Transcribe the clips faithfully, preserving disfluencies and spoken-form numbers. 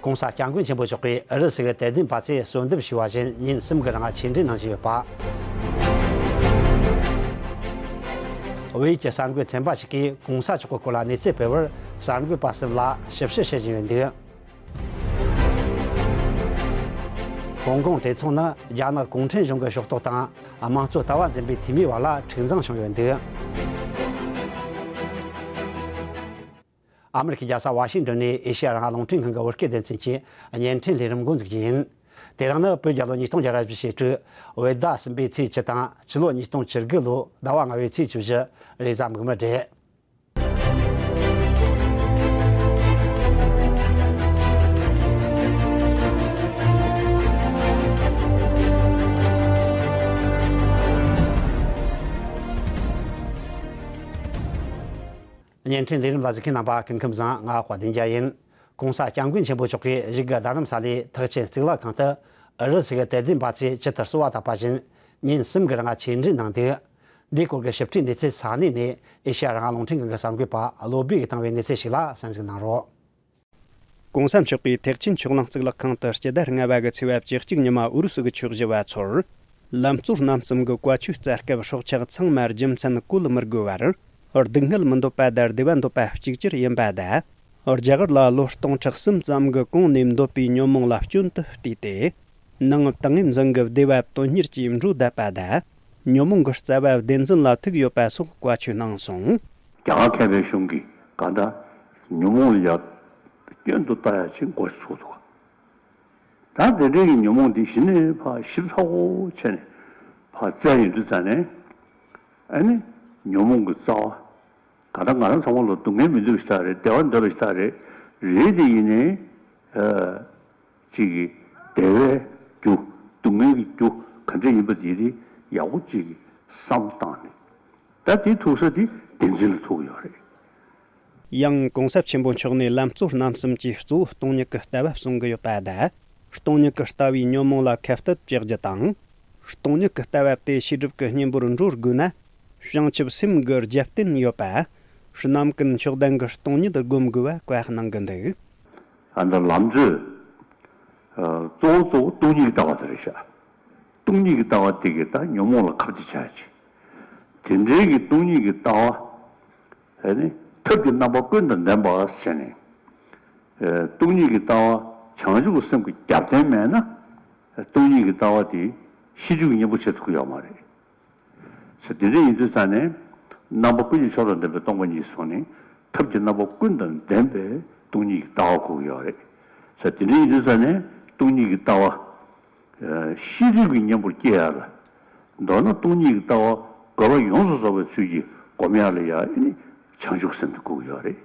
༸གོང་ས་༸སྐྱབས་མགོན་ཆེན་པོ་མཆོག་གིས་ཨུ་རུ་སུ་གི་དད་ལྡན་པ་ཚོས་གསོལ་འདེབས་ཞུས་པ་བཞིན་ཉིན་གསུམ་གྱི་རིང་ཆེད་མགྲོན་གནང་བཞིན་ཡོད་པ། ཝེ་ཡིག་གི་གསར་འགོད་ཚན་པ་ཞིག་གིས་༸གོང་ས་མཆོག་གི་སྐོར་ལ་གནས་ཚུལ་སྤེལ་བར་གསར་འགོད་པ་གསུམ་ལ་ཞིབ་བཤེར་བྱེད་བཞིན་ཡོད་འདུག་ཧོང་ཀོང་གྲོས་ཚོགས་ནི་རྒྱ་ནག་གུང་ཁྲན་གཞུང་གི་ཕྱོགས་གཏོགས་དང་དམངས་གཙོ་ལྟ་བ་འཛིན་པའི་འཐུས་མིའི་བར་ལ་འཁྲུག་འཛིང་བྱུང་ཡོད་འདུག་ཨ་མི་རི་ཀའི་རྒྱལ་ས་ཝ་ཤིང་ཏོན་ནས་ཨེ་ཤེ་ཡ་རང་དབང་རླུང་འཕྲིན་ཁང་གི་བོད་སྐད་སྡེ་ཚན་གྱི་བརྙན་འཕྲིན་ལས་རིམ་འགོ་འཛུགས་རྒྱུ་ཡིན། དེ་རིང་ནི་བོད་རྒྱལ་ལོ་ཉིས་སྟོང་བརྒྱ་ར་བཞི་བཅུ་ཞེ་དྲུག་བོད་ཟླ་གསུམ་པའི་ཚེས་བཅུ་དང་ཕྱི་ལོ་ཉིས་སྟོང་བཅུ་དགུ་ལོའི་ཟླ་བ་ལྔ་པའི་ཚེས་བཅུ་བཞི་རེས་གཟའ་མིག་དམར་རེད། བརྙན་འཕྲིན་ལས་རིམ་ལ་གཟིགས་མཁན་རྣམ་པ་སྐུ་ཁམས་བཟང་། ང་དཔལ་ལྡན་རྒྱལ་ཡིན། ༸གོང་ས་༸སྐྱབས་མགོན་ཆེན་པོ་མཆོག་གིས་བཞུགས་སྒར་རྡ་རམ་ས་ལའི་ཐེག་ཆེན་གཙུག་ལག་ཁང་དུ་ཨུ་རུ་སུ་གི་དད་ལྡན་པ་ཚོས་ཇི་ལྟར་གསོལ་བ་བཏབ་པ་བཞིན་ཉིན་གསུམ་གྱི་རིང་ཆེད་མགྲོན་གནང་འདུག་འདིའི་སྐོར་གྱི་ཞིབ་ཕྲའི་གནས་ཚུལ་ས་གནས་ནས་ཨེ་ཤེ་ཡ་རང་དབང་རླུང་འཕྲིན་ཁང་གི་གསར་འགོད་པ་བློ་བྷེ་གིས་བཏང་བའི་གནས་ཚུལ་ཞིག་ལ་གསན་གཟིགས་གནང་རོགས། ༸གོང་ས་མཆོག་གིས་ཐེག་ཆེན་ཆོས་གླིང་གཙུག་ལག་ཁང་དུ་སྤྱི་ཟླ་ལྔ་པ་གི་ཚེས་པ་བཅུ་གཅིག་ཉི་མ་ཨུ་རུ་སུ་གི་ཆོས་ཞུ་བ་ཚོར་ལམ་གཙོ་རྣམ་གསུམ་གྱི་བཀའ་ཆོས་སྩལ་སྐབས་སྲོག་ཆགས་ཚང་མ་རྒྱུ་མཚན་བཀོལ་མི་དགོས་པར་སྡུག་བསྔལ་མི་འདོད་པ་དང་བདེ་བ་འདོད་པ་གཅིག་གྱུར་ཡིན་པ་དང་། རྒྱ་གར་ལ་ལོ་སྟོང་ཕྲག་གསུམ་ཙམ་གྱི་གོང་ནས་འདོད་པའི་ཉོན་མོངས་ལ་སྐྱོན་དུ་བལྟས་ཏེ། ནང་ཏིང་ངེ་འཛིན་གྱི་བདེ་བ་དོན་གཉེར་གྱིས་འགྲོ་བསྡད་པ་དང་། ཉོན་མོངས་ཀྱི་རྩ་བ་བདེན་འཛིན་ལ་ཐུག་ཡོད་པ་སོགས་བཀའ་ཆོས་གནང་སོང་། རྒྱ་གར་མཁས་པའི་གཞུང་གིས་གང་ལྟར་ཉོན་མོངས་ལ་ཡ་སྐྱོན་དུ་ལྟ་ཡ་ཅིག་འགོ་ཚུགས་འདུག་ད་དེ་འདྲའི་གི་ཉོན་མོངས་འདི་གཞི་ནས་ཕར་ཞིབ་ཚགས་པོ་བྱས་ནས་ཕར་བཙལ་ཡོང་དུས་ཙ་ནས། ཨ་ནི་ཉོན་མོངས་ཀྱི་རྩ་བ། གང་ལྟར་ང་རང་ཚང་མ་ལ་སྡུག་བསྔལ་མི་འདོད་པ་ཞིག་ད་རེད། བདེ་བ་འདོད་པ་ཞིག་ད་རེད། རེད་དེ་ཡིན་ནའི། ཨ། གཅིག་གིས་བདེ་བའི་རྒྱུ། སྡུག་བསྔལ་གྱི་རྒྱུ་ག་འདྲ་ཡིན་པ་དེ་རིགས་ཡག་པོ་གཅིག་གིས་བསམ་བཏང་ནས། ད་དེ་ཐུག་ས་དེ་བདེན་འཛིན་ལ་ཐུག་ཡོད་རེད། ཡང་གོང་ས་ཆེན་པོ་མཆོག་ནས་ལམ་གཙོ་རྣམ་གསུམ་གྱིས་གཙོ་བོ་སྟོང་ཉིད་ཀྱི་ལྟ་བ་གསུང་གི་ཡོད་པ་དང་། སྟོང་ཉིད་ཀྱི་ལྟ་བས་ཉོན་མོངས་ལ་ཁ་གཏད་གཅོག་རྒྱུ་དང་། སྟོང་ཉིད་ཀྱི་ལྟ་བ་དེ་ཤེས་སྒྲུབ་ཀྱི་གཉེན་པོར་འགྲོ་དགོས་ན། བྱང་ཆུབ་སེམས་ཀྱི་རྒྱབ་རྟེན་ཡོད་པ། རྣམ་ཀུན་མཆོག་ལྡན་གྱི་སྟོང་ཉིད་བསྒོམ་དགོས་པ་བཀའ་གནང་གི་འདུག་ཨ་ནི་ལམ་གཙོས། ཨ། གཙོ་བོ་གཙོ་བོ་སྟོང་ཉིད་ཀྱི་ལྟ་བ་དེ་རེད་ཤག་སྟོང་ཉིད་ཀྱི་ལྟ་བ་དེ་གིས་ད་ཉོན་མོངས་ལ་ཁ་གཏད་བྱ་ཡ་ཅིག་དེ་འདྲའི་གི་སྟོང་ཉིད་ཀྱི་ལྟ་བ། ཨ་ནི་ཐབས་ཀྱི་རྣམ་པ་ཀུན་དང་ལྡན་པ་ཟེར་ནས། ཨ། སྟོང་ཉིད་ཀྱི་ལྟ་བ་བྱང་ཆུབ་ཀྱི་སེམས་ཀྱི་རྒྱབ་རྟེན་མེད་ན། སྟོང་ཉིད་ཀྱི་ལྟ་བ་དེ་ཤེས་རྒྱུད་ཀྱི་གཉེན་པོ་བྱེད་ཐུབ་ཀྱི་ཡོད་མ་རེད། ཟེར། དེ་འདྲ་ཡིན་དུས་ཙ་ནས་རྣམ་པ་ཀུན་གྱི་མཆོག་དང་ལྡན་པའི་སྟོང་པ་ཉིད་སོང་ནས་ཐབས་ཀྱི་རྣམ་པ་ཀུན་དང་ལྡན་པའི་སྟོང་ཉིད་ཀྱི་ལྟ་བ་དགོས་ཀྱི་ཡོད་རེད། ཟེར། དེ་འདྲ་ཡིན་དུས་ཙ་ནས་སྟོང་ཉིད་ཀྱི་ལྟ་བ། ཨ། ཤེས་རིག་གི་གཉེན་པོར་སྐྱེ་ཡ་ལ། མདོར་ན་སྟོང་ཉིད་ཀྱི་ལྟ་བ་དགོས་པ་ཡོངས་སུ་རྫོགས་པའི་ཚུལ་གྱིས་སྒོམ་ཡ་ལ་ཡ་ཨ་ནི་བྱང་ཆུབ་སེམས་དེ་དགོས་ཀྱི་ཡོད་རེད།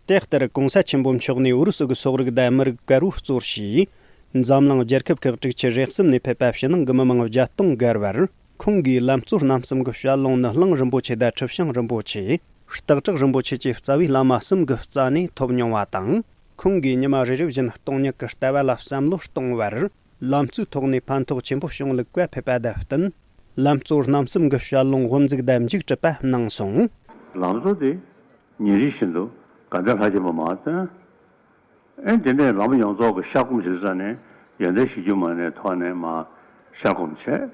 དེ་ལྟར་གོང་ས་ཆེན་པོ་མཆོག་ནས་ཨུ་རུ་སུ་གི་སོག་རིགས་དང་མི་རིགས་དཀར་བོ་གཙོར་བྱས། འཛམ་གླིང་རྒྱལ་ཁབ་ཁག་དྲུག་ཅུ་རེ་གསུམ་ནས་ཕེབས་པ་ཕྱི་ནང་གི་མི་མང་བརྒྱད་སྟོང་བརྒལ་བར། ཁོང་གིས་ལམ་གཙོ་རྣམ་གསུམ་གྱི་བཤད་ལུང་ནི་གླིང་རིན་པོ་ཆེ་དང་ཁྲི་བྱང་རིན་པོ་ཆེ། སྟག་བྲག་རིན་པོ་ཆེ་བཅས་རྩ་བའི་བླ་མ་གསུམ་གྱི་རྩ་ནས་ཐོབ་མྱོང་བ་དང་། ཁོང་གིས་ཉི་མ་རེ་རེ་བཞིན་སྟོང་ཉིད་ཀྱི་ལྟ་བ་ལ་བསམ་བློ་གཏོང་བར། ལམ་གཙོའི་ཐོག་ནས་ཕན་ཐོགས་ཆེན་པོ་བྱུང་ལུགས་བཀའ་ཕེབས་པ་དང་བསྟུན། ལམ་གཙོ་རྣམ་གསུམ་གྱི་བཤད་ལུང་དབུ་འཛུགས་དང་མཇུག་སྒྲུབ་པ་གནང་སོང་། ལམ་གཙོ་དེ་ཉིན་རེ་བཞིན་དུ་དགའ་ལྡན་ལྷ་བརྒྱ་པ་མར་བཏོན། ཨེ། དེ་ནས་བླ་མ་ཡོངས་རྫོགས་ཀྱི་ཤར་སྒོམ་བྱེད་ས་ནས་ཡོན་ཏན་གཞིར་གྱུར་མ་ནས་ཐོག་ནས་མར་ཤར་སྒོམ་བྱས།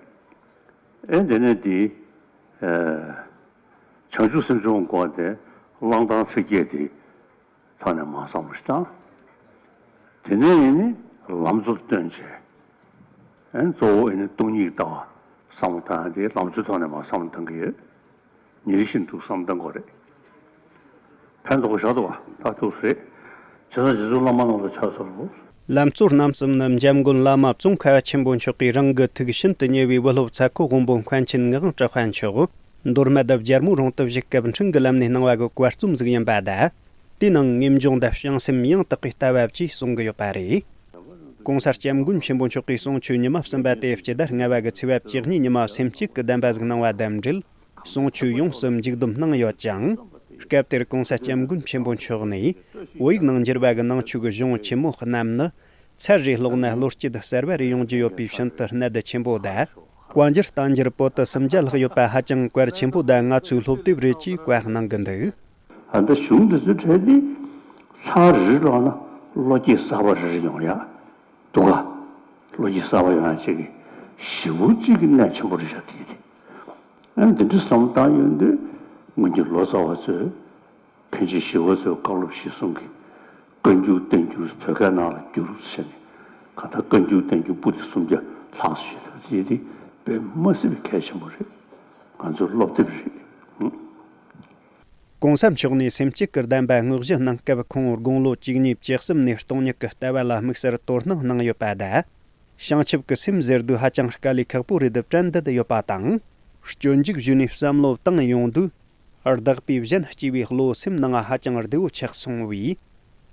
ཨེ། དེ་ནས་དེ། ཨེ། བྱང་ཆུབ་སེམས་བྱུང་སྒོམ་དེ་གླང་དར་ཚིགས་བརྒྱད་དེ་ཐོག་ནས་མར་བསམ་བློ་ཞིག་བཏང་། དེ་ནས་ཨེ་ནི་ལམ་གཙོ་བཏོན་བྱས། ཨེ། གཙོ་བོ་ཨེ་ནི་སྟོང་ཉིད་ཀྱི་ལྟ་བ་བསམ་བློ་བཏང་ཡ་དེ་ལམ་གཙོའི་ཐོག་ནས་མར་བསམ་བློ་བཏང་གི་ཡོད། ཉིན་རེ་བཞིན་དུ་བསམ་བཏང་དགོས་རེད། ཕན་ཐོགས་བཞག་འདུག་བ། ད་ཐུགས་རེད། བྱས་ཙང་རྗེ་བཙུན་བླ་མ་རྣམས་ལ་ཕྱག་འཚལ་ལོ། ལམ་གཙོ་རྣམ་གསུམ་ནི་འཇམ་མགོན་བླ་མ་ཙོང་ཁ་པ་ཆེན་པོ་མཆོག་གིས་རང་གི་ཐུགས་ཤིན་ཏུ་མཉེས་པའི་བུ་སློབ་ཚ་ཁོ་དབོན་པོ་མཁན་ཆེན་ངག་དབང་གྲགས་པ་མཆོག་མདོ་སྨད་རྒྱལ་མོ་རོང་དུ་བཞུགས་སྐབས་འཕྲིན་གྱི་ལམ་ནས་གནང་བ་གི་བཀའ་རྩོམ་ཟིག་ཡིན་པ་དང་། དེའི་ནང་ངེས་འབྱུང་དང་བྱང་སེམས་ཡང་དག་པའི་ལྟ་བ་བཅས་གསུང་གི་ཡོད་པ་རེད། ༸གོང་ས་༸སྐྱབས་མགོན་ཆེན་པོ་མཆོག་གིས་གསུང་ཆོས་ཉི་མ་གསུམ་པ་དེ་སྤྱི་ཟླ་ལྔ་པ་གི་ཚེས་པ་བཅུ་གཉིས་ཉི་མ་སེམས་བསྐྱེད་ཀྱི་བདེན་པ་ཟིག་གནང་བ་དང་འབྲེལ། གསུང་ཆོས་ཡོངས་སུ་མཇུག་བསྡོམས་གནང་ཡོད་ཅིང་། སྐབས་དེར་༸གོང་ས་༸སྐྱབས་མགོན་ཆེན་པོ་མཆོག་ནས། བོད་ཡིག་ནང་འགྱུར་བ་གི་ནང་ཆོས་ཀྱི་གཞུང་ཆེན་མོ་རྣམས་ནི། ཚར་རེ་ཀློག་ན་བློ་སྐྱེད་གསར་བ་རེ་ཡོང་རྒྱུ་ཡོད་པའི་ཤིན་ཏུ་གནད་ཆེན་པོ་དང་། བཀའ་འགྱུར་བསྟན་འགྱུར་པོ་ཏི་སུམ་བརྒྱ་ལྷག་ཡོད་པ་ཧ་ཅང་གལ་ཆེན་པོ་དང་ང་ཚོའི་སློབ་དེབ་རེད་ཅེས་བཀའ་གནང་གི་འདུག་ཨ། ད་གཞུང་འདི་ཚོའི་གྲས་འདི་ཚར་རེ་ཀློག་ན་ བློ་སྐྱེད་གསར་པ་རེ་རེ་ཡོང་ཡ་འདུག་ག་བློ་སྐྱེད་གསར་པ་ཡོང་ཡ་ཅིག་གི་ཞེ་པོ་ཅིག་གི་གནད་ཆེན་པོ་རེད་ཤག་དེ་དེ། ཨ་ནི་འདི་འདྲ་བསམ་བཏང་ཡོང་དུས་སྔོན་གྱི་ལོ་ཙཱ་བ་ཚོས། མཁན་ཆེན་ཞི་བ་འཚོའི་བཀའ་སློབ་གཞིར་བཟུང་གིས་བཀའ་འགྱུར་བསྟན་འགྱུར་བོད་སྐད་ནང་ལ་བསྒྱུར་བྱས་ནས་གང་ལྟར་བཀའ་འགྱུར་བསྟན་འགྱུར་པོ་ཏི་སུམ་བརྒྱ་ལྷག་ཙམ་ཡོད་པ་དེ་དེ་དཔེ་མ་སྲིད་པའི་གལ་ཆེན་པོ་རེད། ང་ཚོའི་སློབ་དེབ་རེད། གོང་ས་མཆོག་ནས་སེམས་བསྐྱེད་ཀྱི་གདམས་པ་དངོས་གཞི་གནང་སྐབས་ཁོང་དགུང་ལོ་བཅུ་གཉིས་བཅུ་གསུམ་ནས་སྟོང་ཉིད་ཀྱི་ལྟ་བ་ལ་དམིགས་བསལ་དོ་སྣང་གནང་ཡོད་པ་དང་། བྱང་ཆུབ་ཀྱི་སེམས་ཟེར་དུས་ཧ་ཅང་དཀའ་ལས་ཁག་པོ་རེད་དྲན་འདོད་ཡོད་པ་དང་། སྤྱོད་འཇུག་བཞི་ནས་བསམ་བློ་བཏང་ཡོང་དུས། བདག་པོས་གཞན་གཅེས་པའི་བློ་སེམས་ནང་ཧ་ཅང་བདེ་བོ་ཆགས་སོང་བས།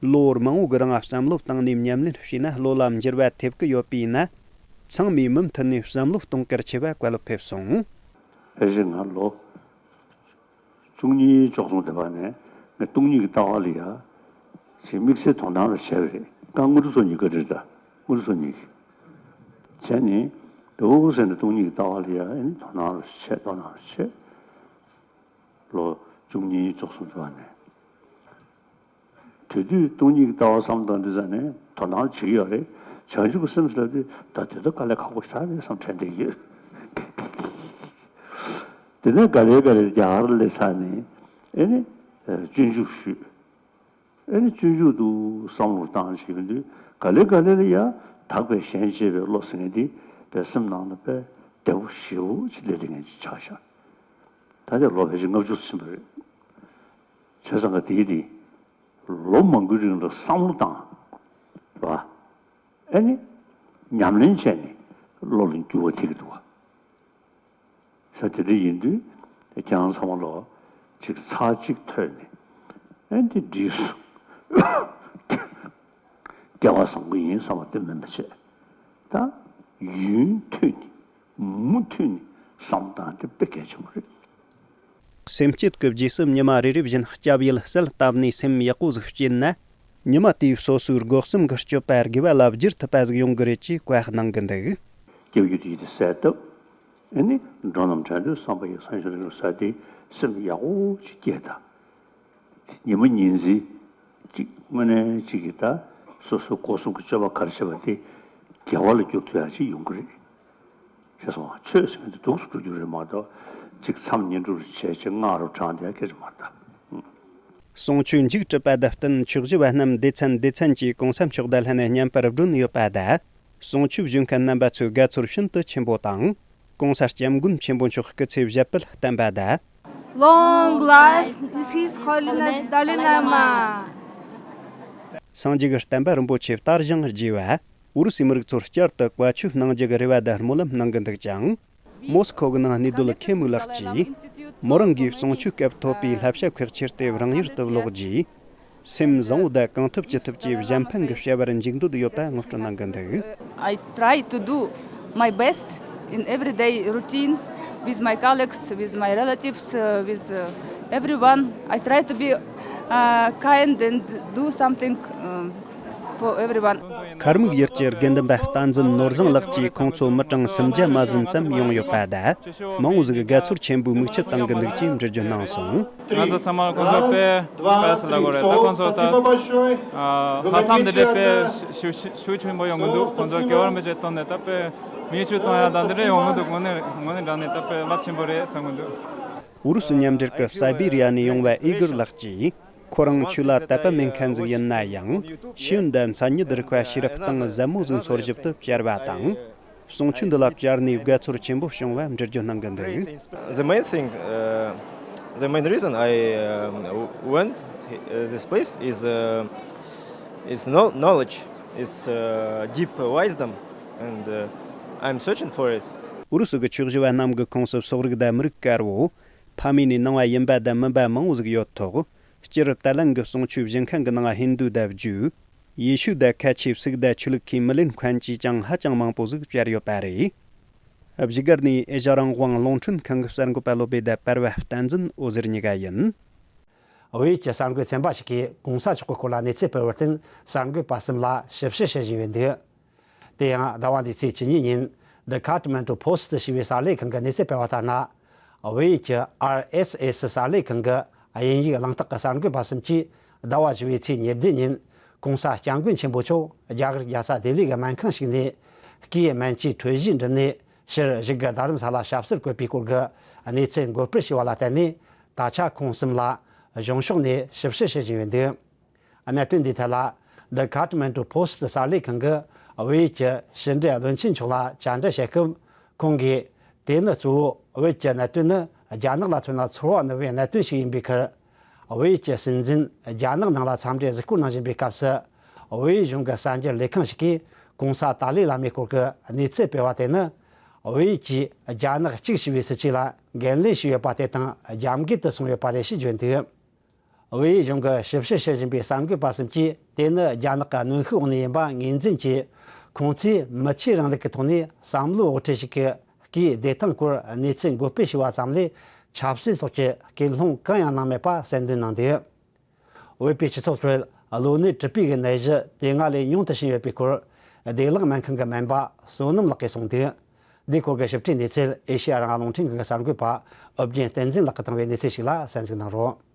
ལོ་མང་བོ་གི་རིང་བསམ་བློ་བཏང་ནས་ཉམས་ལེན་བྱས་ན་བློ་ལ་འགྱུར་བ་ཐེབས་ཀྱི་ཡོད་པས་ན། ཚང་མས་མུ་མཐུད་ནས་བསམ་བློ་གཏོང་གལ་ཆེ་བ་བཀའ་སློབ་ཕེབས་སོང་། ཕལ་ཆེར་ང་ལོ་བཅུ་གཉིས་བཅུ་གསུམ་དེ་བར་ནས་ངས་སྟོང་ཉིད་ཀྱི་ལྟ་བ་ལ་ཡ་ཞེས་དམིགས་བསལ་དོ་སྣང་རུ་བྱས་པ་རེད། ཀ་དངོས་གྲུབ་སོ་གཉིས་ཀ་རེད། ད་དངོས་གྲུབ་སོ་གཉིས་ཀྱིས་བྱས་ནས་དེ་འོ་ཟེར་ནས་སྟོང་ཉིད་ཀྱི་ལྟ་བ་ལ་ཡ་ཨེ་ནི་དོ་སྣང་རུ་བྱས་དོ་སྣང་རུ་བྱས། ལོ་བཅུ་གཉིས་བཅུ་གསུམ་དུ་བ་ནས། དེ་དུས་སྟོང་ཉིད་ཀྱི་ལྟ་བ་བསམ་དང་འདི་ཟ་ནས་དོ་སྣང་བྱེད་ཀྱི་ཡོད་རེད། བྱང་ཆུབ་ཀྱི་སེམས་ཟེར་དུས་ད་དེ་ལྟ་དཀའ་ལས་ཁག་པོ་ཞེ་དྲག་རེད་བསམ་དྲན་བསྡད་ཡོད། དེ་ནས་ག་ལེ་ག་ལེ་རྒྱ་གར་སླེབས་ཚར་ནས་ཨེ་ནི་སྤྱོད་འཇུག་ཞུས། ཨེ་ནི་སྤྱོད་འཇུག་ཏུ་བསམ་བློ་བཏང་བྱེད་ཀྱི་དུས་ག་ལེ་ག་ལེ་ལ་ཡ་དག་པའི་ཞེན་བྱེད་པའི་བློ་ཟེར་མཁན་དེ་པའི་སེམས་ནང་ལ་དཔེ་བདེ་བོ་ཞེ་བོ་ཅིག་སླེབས་བསྡད་མཁན་ཅིག་ཆགས་ཤག་ད་ལྟ་ལོ་ཕལ་ཆེར་ལྔ་བཅུ་ཕྱིན་པ་རེད། བྱས་ཙང་ག་དེའི་དེ་ལོ་མང་པོའི་རིང་ལ་བསམ་བློ་བཏང་བ། ཨེ་ནི་ཉམས་ལེན་བྱས་ནས་བློ་ལ་འགྱུར་བ་ཐེབས་ཀྱི་འདུག་བ། ས་དེ་འདྲ་ཡིན་དུས་ཁྱེད་རང་ཚང་མ་ལོ་ཅིག་ཚར་གཅིག་ཐོས་ནས་ཨེ་འདི་འགྲིག་སོང་། སྐལ་བ་བཟང་པོ་ཡིན་བསམ་པ་དེ་མིན་པ་བྱས། ད་ཡུན་ཐུང་ནས་མུ་མཐུད་ནས་བསམ་སྟངས་དེ་དཔེ་གལ་ཆེན་པོ་རེད། སེམས་བསྐྱེད་ཀྱི་རྗེས་སུ་ཉི་མ་རེ་རེ་བཞིན་སྐྱབས་ཡུལ་གསལ་བཏབ་ནས་སེམས་ཡག་པོ་ཟིག་བསྐྱེད་ན། ཉི་མ་དེའི་སོ་སོའི་སྒོ་གསུམ་གྱི་སྤྱོད་པ་དགེ་བ་ལ་བསྒྱུར་ཐུབ་པ་ཟིག་ཡོང་གི་རེད་ཅེས་བཀའ་གནང་གི་འདུག་སྐྱབས་ཡུལ་དེ་ཡིན་དུས་གསལ་བཏབ། ཨེ་ནི་འགྲོ་རྣམས་བྲལ་འདོད་བསམ་པ་ཡི། སངས་རྒྱས་ལ་ཡོངས་སུ་ཟ་སྟེ་སེམས་ཡག་པོ་ཅིག་སྐྱེས་དང་། ཉི་མ་ཉིན་མཚན་ཅིག་དངོས་གནས་ཅིག་གིས་ད་སོ་སོའི་སྒོ་གསུམ་གྱི་སྤྱོད་པ་ག་རེ་བྱས་པ་དེ་དགེ་བ་ལ་འགྱུར་ཐུབ་ཡག་ཅིག་ཡོང་གི་རེད། ཤེས་སོང་ང་། ཆོས་ཟེར་མཁན་དེ་སྡུག་སུ་འགྲོ་རྒྱུ་རེད་མ་གཏོགས་ཅིག་མཚམས་བསྙེན་སྒྲུབ་རེ་བྱས་ཅིག་སྔགས་རུ་བགྲངས་བསྡད་ཡག་སྐད་ཆ་མ་རེད་ད། གསུང་ཆོས་མཇུག་གྲུབ་པ་དང་བསྟུན་ཆོས་ཞུ་བ་རྣམས་སྡེ་ཚན་སྡེ་ཚན་གྱིས་གོང་ས་མཆོག་དང་ལྷན་ནས་བསྙེན་པར་བསྒྲོན་ཡོད་པ་དང་། གསུང་ཆོས་ཞུ་མཁན་རྣམ་པ་ཚོས་དགའ་ཚོར་ཤིན་ཏུ་ཆེན་པོ་དང་། གོང་ས་སྐྱབས་མགོན་ཆེན་པོ་མཆོག་སྐུ་ཚེ་ཞབས་པད་བརྟན་པ་དང་། Long life His Holiness Dalai Lama. སངས་རྒྱས་ཀྱི་བསྟན་པ་རིན་པོ་ཆེ་དར་ཞིང་རྒྱས་པ། ཨུ་རུ་སུའི་མི་རིགས་ཚོར་བསྐྱར་དུ་བཀའ་ཆོས་གནང་རྒྱུ་གི་རེ་བ་དང་སྨོན་ལམ་གནང་གི་འདུག་ཅིང་། མོ་སི་ཁོ་གི་ནང་གནས་སྡོད་མཁན་མོའི་ལགས་ཀྱིས། མོ་རང་གིས་གསུང་ཆོས་སྐབས་ཐོབ་པའི་བསླབ་བྱ་ཁག་ཆེར་ཏེ་རང་ཡུལ་དུ་ལོག་རྗེས། སེམས་བཟང་བོ་དང་གང་ཐུབ་ཅི་ཐུབ་ཀྱིས་གཞན་ཕན་གྱི་བྱ་བར་མཇུག་འདོད་ཡོད་པ་ངོ་སྤྲོད་གནང་གི་འདུག I try to do my best in everyday routine with my colleagues, with my relatives, uh, with uh, everyone. I try to be uh, kind and do something um, for everyone. མཁར་དམིགས་ཡུལ་གྱི་དགེ་འདུན་པ་བསྟན་འཛིན་ནོར་བཟང་ལགས་ཀྱིས་ཁོང་ཚོ་མི་གྲངས་སུམ་བརྒྱ་མ་ཟིན་ཙམ་ཡོང་ཡོད་པ་དང་། མང་བོ་ཟིག་དགའ་ཚོར་ཆེན་པོས་མིག་ཆུ་བཏང་གི་འདུག་ཅེས་འགྲེལ་བརྗོད་གནང་སོང་། ང་ཚོ་ཚང་མ་ཁོང་ཚོ་དཔེ་དཔེ་སླ་པོ་རེད། ད་ཁོང་ཚོ་ད་ལྷག་བསམ་འདི་འདྲའི་དཔེ་ཤུགས་ཆེན་པོ་ཡོང་གི་འདུག་ཁོང་ཚོ་དགེ་བ་མི་བྱེད་སྟོན་ནས་ད་དཔེ་མིག་ཆུ་གཏོང་ཡ་ད་འདི་འདྲ་ཡོང་གི་འདུག་དངོས་གནས་དངོས་གནས་དྲང་གནས་ད་དཔེ་རླབས་ཆེན་པོ་རེད་བསམ་གི་འདུག་ཨུ་རུ་སུ་མཉམ་འབྲེལ་གྱི་སའི་བི་རི་ཡ་ནས་ཡོང་བའི་ཨི་གུར་ལགས་ཀྱིས། ཁོ་རང་ཆོས་ལ་དད་པ་མེད་མཁན་ཟིག་ཡིན་ན་ཡང་། ཤེས་ཡོན་དང་མཚན་ཉིད་རིག་པ་ཤེས་རབ་གཏིང་ཟབ་མོ་ཟིག་འཚོལ་ཞིབ་ཏུ་བཅར་བ་དང་། གསུང་ཆོས་འདི་ལ་བཅར་ནས་དགའ་ཚོར་ཆེན་པོ་བྱུང་བ་འགྲེལ་བརྗོད་གནང་གི་འདུག The main thing, uh, the main reason I um, w- went uh, this place is uh, is no- knowledge, is uh, deep wisdom, and uh, I'm searching for it. ཨུ་རུ་སུ་གི་ཆོས་ཞུ་བ་རྣམས་ཀྱི་ཁོངས་སུ་སོག་རིགས་དང་མི་རིགས་དཀར་བོ། ཕ་མེས་ནས་ནང་བ་ཡིན་པ་དང་མིན་པ་མང་བོ་ཟིག་ཡོད་ཐོག་སྤྱིར་ཏཱ་ལན་གྱི་གསུང་ཆོས་བཞེངས་མཁན་གྱི་ནང་ཧིན་དུ་དང་རྒྱུ། ཡེ་ཤུ་དང་ཁ་ཆེའི་ཕྱུགས་དང་ཆོས་ལུགས་ཁས་མི་ལེན་མཁན་གྱིས་ཀྱང་ཧ་ཅང་མང་པོ་ཟིག་བཅར་ཡོད་པ་རེད། བཞུགས་སྒར་ནས་ཨེ་ཤ་རང་དབང་རླུང་འཕྲིན་ཁང་གི་གསར་འགོད་པ་བློ་བྷེ་དང་པར་བ་བསྟན་འཛིན་འོད་ཟེར་གཉིས་ཀ་ཡིན། བལ་ཡུལ་གྱི་གསར་འགོད་ཚན་པ་ཞིག་གིས་གོང་ས་མཆོག་གི་སྐོར་ལ་གནས་ཚུལ་སྤེལ་བར་བརྟེན། གསར་འགོད་པ་གསུམ་ལ་ཞིབ་བཤེར་བྱེད་བཞིན་ཡོད་འདུག་དེ་ཡང་ཟླ་བ་འདིའི་ཚེས་བཅུ་གཉིས་ཉིན་The Kathmandu Post ཞེས་པའི་གསར་ལས་ཁང་གིས་གནས་ཚུལ་སྤེལ་བ་ལྟར་ན། བལ་ཡུལ་གྱི་ཨར་ཨེས་ཨེས་གསར་ལས་ཁང་གི་དབྱིན་ཡིག་གླེང་སྟེགས་ཀྱི་གསར་འགོད་པ་གསུམ་གྱིས་ཟླ་བ་བཞི་པའི་ཚེས་ཉེར་བདུན་ཉིན་ ༸གོང་ས་༸སྐྱབས་མགོན་ཆེན་པོ་མཆོག་རྒྱ་གར་རྒྱལ་ས་ལྡི་ལི་གི་སྨན་ཁང་ཞིག་ནས་སྐུའི་སྨན་བཅོས་འཕྲོད་བཞེས་འགྲུབ་ནས་ཕྱིར་བཞུགས་སྒར་རྡ་རམ་ས་ལ་ཞབས་སར་བཀོད་པའི་སྐོར་གྱི་གནས་ཚུལ་འགོད་སྤེལ་བྱས་པ་ལ་བརྟེན་ནས། ད་ཆ་ཁོང་གསུམ་ལ་གཞུང་ཕྱོགས་ནས་ཞིབ་བཤེར་བྱེད་བཞིན་ཡོད་འདུག་གནད་དོན་འདིའི་ཐད་ལ་The Kathmandu Post གསར་ལས་ཁང་གིས་བོད་ཡིག་གི་ཕྱི་འབྲེལ་བློན་ཆེན་མཆོག་ལ་བཅར་འདྲི་བྱེད་སྐབས། ཁོང་གིས། དེ་ནི་གཙོ་བོ་བོད་ཀྱི་གནད་དོན་ནི་རྒྱ་ནག་ལ་མཚོན་ན་ཚོར་བ་ནུབ་པའི་གནད་དོན་ཞིག་ཡིན་པའི་ཁར། བོད་ཀྱི་སྲིད་འཛིན་རྒྱ་ནག་ནང་ལ་འཚམས་འདྲིར་གཟིགས་སྐོར་གནང་བཞིན་པའི་སྐབས་སུ། བོད་གཞུང་གི་གསར་འགྱུར་ལས་ཁང་ཞིག་གིས་༸གོང་ས་ཏཱ་ལའི་བླ་མའི་སྐོར་གྱི་གནས་ཚུལ་སྤེལ་བ་དེ་ནི། བོད་ཀྱིས་རྒྱ་ནག་གཅིག་ཞེས་པའི་སྲིད་ཇུས་ལ་འགན་ལེན་བྱས་ཡོད་པ་དེ་དང་རྒྱབ་འགལ་དུ་སོང་ཡོད་པ་རེད་ཞེས་བརྗོད་འདུག་བོད་ཡིག་གཞུང་གི་ཞིབ་བཤེར་བྱེད་བཞིན་པའི་གསར་འགོད་པ་གསུམ་གྱིས། དེ་ནི་རྒྱ་ནག་གི་གནོན་ཤུགས་འོག་ནས་ཡིན་པ་ངོས་འཛིན་གྱིས། ཁོང་ཚོས་མི་ཆོས་རིང་ལུགས་ཀྱི་ཐོག་ནས་བསམ་བློ་དབུ་ཁྲིད་ཞིག་གི་སྐུའི་བདེ་ཐང་སྐོར་གནས་ཚུལ་འགོད་སྤེལ་བྱས་པ་ཙམ་ལས། ཆབ་སྲིད་ཐོག་གི་སྐུལ་སློང་གང་ཡང་གནང་མེད་པ་གསལ་འདོན་གནང་འདུག་བོད་པའི་སྤྱི་ཚོགས་ཁྲོད་གློ་ནད་གྲུབ་པའི་ནད་གཞི་དེ་སྔ་ལས་ཉུང་དུ་ཕྱིན་ཡོད་པའི་སྐོར། བདེ་བླག་སྨན་ཁང་གི་སྨན་པ་བསོད་ནམས་ལགས་ཀྱིས་གསུངས་འདུག་འདིའི་སྐོར་གྱི་ཞིབ་ཕྲའི་གནས་ཚུལ་ཨེ་ཤེ་ཡ་རང་དབང་རླུང་འཕྲིན་ཁང་གི་གསར་འགོད་པ་ཨོ་རྒྱན་བསྟན་འཛིན་ལགས་ཀྱིས་བཏང་བའི་གནས་ཚུལ་ཞིག་ལ་གསན་གཟིགས་གནང་རོགས།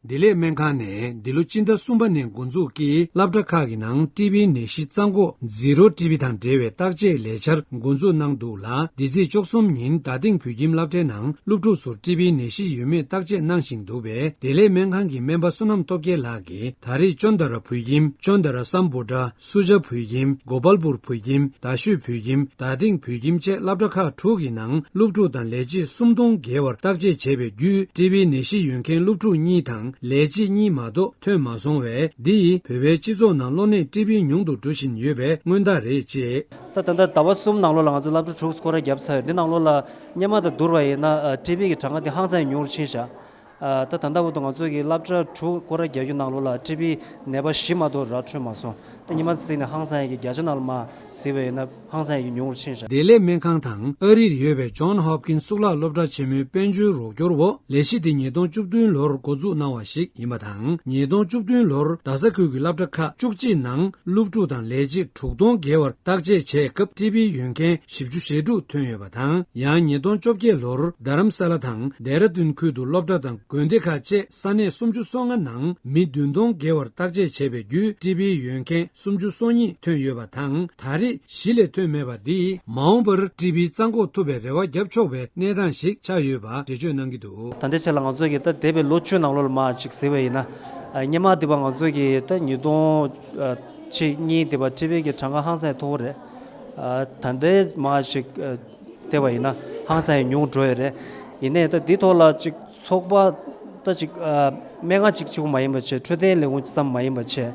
བདེ་ལེགས་སྨན་ཁང་ནས་འདི་ལོ་སྤྱི་ཟླ་གསུམ་པ་ནས་འགོ་འཛུགས་ཀྱིས་སློབ་གྲྭ་ཁག་གི་ནང་ཊི་བི་ནད་གཞི་རྩ་འགོག་ཛི་རོ་ཊི་བི་དང་འབྲེལ་བའི་བརྟག་དཔྱད་ལས་འཆར་འགོ་འཛུགས་གནང་འདུག་ལ། འདི་ཚེས་བཅུ་གསུམ་ཉིན་རྡ་སྟེང་བོད་ཁྱིམ་སློབ་གྲྭའི་ནང་སློབ་ཕྲུག་ཚོར་ཊི་བི་ནད་གཞི་ཡོད་མེད་བརྟག་དཔྱད་གནང་བཞིན་འདུག་པས། བདེ་ལེགས་སྨན་ཁང་གི་སྨན་པ་བསོད་ནམས་སྟོབས་རྒྱལ་ལགས་ཀྱིས། ད་རེས་ཅོན་ཏ་ར་བོད་ཁྱིམ། ཅོན་ཏ་ར་སམ་བྷོ་ཊ། སུ་ཇཱ་བོད་ཁྱིམ། གོ་པལ་པུར་བོད་ཁྱིམ། རྡ་ཤོད་བོད་ཁྱིམ། རྡ་སྟེང་བོད་ཁྱིམ་བཅས་སློབ་གྲྭ་ཁག་དྲུག་གི་ནང་སློབ་ཕྲུག་དང་ལས་བྱེད་སུམ་སྟོང་བརྒལ་བར་བརྟག་དཔྱད་བྱས་པའི་བརྒྱུད། ཊི་བི་ནད་གཞི་ཡོད་མཁན་སློབ་ཕྲུག་གཉིས་དང་ལས་བྱེད་གཉིས་མ་གཏོགས་ཐོན་མ་སོང་བས། འདི་ཡིས་བོད་པའི་སྤྱི་ཚོགས་ནང་གློ་ནད་ཊི་བི་ཉུང་དུ་འགྲོ་བཞིན་ཡོད་པའི་སྔོན་བརྡ་རེད་ཅེས། ད་ད་ལྟ་ཟླ་བ་གསུམ་ནང་ལོགས་ལ་ང་ཚོ་སློབ་གྲྭ་དྲུག་སྐོར་ར་བརྒྱབ་ཚར་ཡོད། འདི་ནང་ལོགས་ལ་སྔོན་མ་དང་བསྡུར་བ་ཡིན་ན། ཨ། ཊི་བི་གི་གྲངས་ཀ་དེ་ཧང་སང་ཉུང་རུ་ཕྱིན་ཤག་ཨ། ད་ད་ལྟ་བར་དུ་ང་ཚོ་གི་སློབ་གྲྭ་དྲུག་སྐོར་ར་བརྒྱབ་རྒྱུ་ནང་ལོགས་ལ་ཊི་བི་ནད་པ་བཞི་མ་གཏོགས་ར་འཕྲོད་མ་སོང་། ད་སྔོན་མ་གཟིགས་ནས་ཧང་སང་ཡག་གི་བརྒྱ་ཆ་ནང་ལ་མར་གཟིགས་པ་ཡིན་ན་ཧང་སང་ཡག་གི་ཉུང་རུ་ཕྱིན་ཤག་བདེ་ལེགས་སྨན་ཁང་དང་ཨ་རིར་ཡོད་པའི་ཇོན་ཧོབ་ཀིན་གཙུག་ལག་སློབ་གྲྭ་ཆེན་མོའི་དཔལ་འབྱོར་རོགས་སྐྱོར་འོག་ལས་གཞི་འདི་ཉིས་སྟོང་བཅུ་བདུན་ལོར་འགོ་འཛུགས་གནང་བ་ཞིག་ཡིན་པ་དང་། ཉིས་སྟོང་བཅུ་བདུན་ལོར་རྡ་ས་ཁུལ་གྱི་སློབ་གྲྭ་ཁག་བཅུ་གཅིག་ནང་སློབ་ཕྲུག་དང་ལས་བྱེད་དྲུག་སྟོང་བརྒལ་བར་བརྟག་དཔྱད་བྱས་སྐབས། ཊི་བི་ཡོད་མཁན་བཞི་བཅུ་ཞེ་དྲུག་ཐོན་ཡོད་པ་དང་། ཡང་ཉིས་སྟོང་བཅོ་བརྒྱད་ལོར་རྡ་རམ་ས་ལ་དང་ལྡེ་ར་ལྡུན་ཁུལ་དུ་སློབ་གྲྭ་དང་དགོན་སྡེ་ཁག་བཅས་ས་གནས་སུམ་ཅུ་སོ་ལྔ་ནང་མི་བདུན་སྟོང་བརྒལ་བར་བརྟག་དཔྱད་བྱས་པའི་བརྒྱུད། ཊི་བི་ཡོད་མཁན་སུམ་ཅུ་སོ་གཉིས་ཐོན་ཡོད་པ་དང་། ད་རེས་གཞི་ལས་ཐོན་མེད་པ་འདིས་མ་འོངས་པར་ཊི་བི་རྩ་འགོག་ཐུབ་པའི་རེ་བ་བརྒྱབ་ཆོག་པའི་གནས་སྟངས་ཤིག་ཆགས་ཡོད་པ་འགྲེལ་བརྗོད་གནང་གི་འདུག་ད་ལྟའི་ཆ་ལ་ང་ཚོ་གི་ད་འདས་པའི་ལོ་བཅུ་ནང་ལོགས་ལ་མར་ཅིག་གཟིགས་པ་ཡིན་ན། ཨ། སྔོན་མ་འདི་བ་ང་ཚོ་གི་ད་ཉིས་སྟོང་ཨ་གཅིག་གཉིས་འདི་བ་ཊི་བི་གི་གྲངས་ཀ་ཧང་སང་མཐོ་པོ་རེད། ཨ། ད་ལྟའི་མར་ཅིག་ཨ་བལྟས་པ་ཡིན་ན་ཧང་སང་ཡང་ཉུང་འགྲོ་ཡོད་རེད། ཡིན་ནའི་ད་འདི་ཐོག་ལ་ཅིག་ཚོགས་པ་ད་ཅིག་ཨ་སྨན་ཁང་ཅིག་གཅིག་པུ་མ་ཡིན་པ་བྱས། འཕྲོད་བསྟེན་ལས་ཁུངས་ཙམ་མ་ཡིན་པ་བྱས།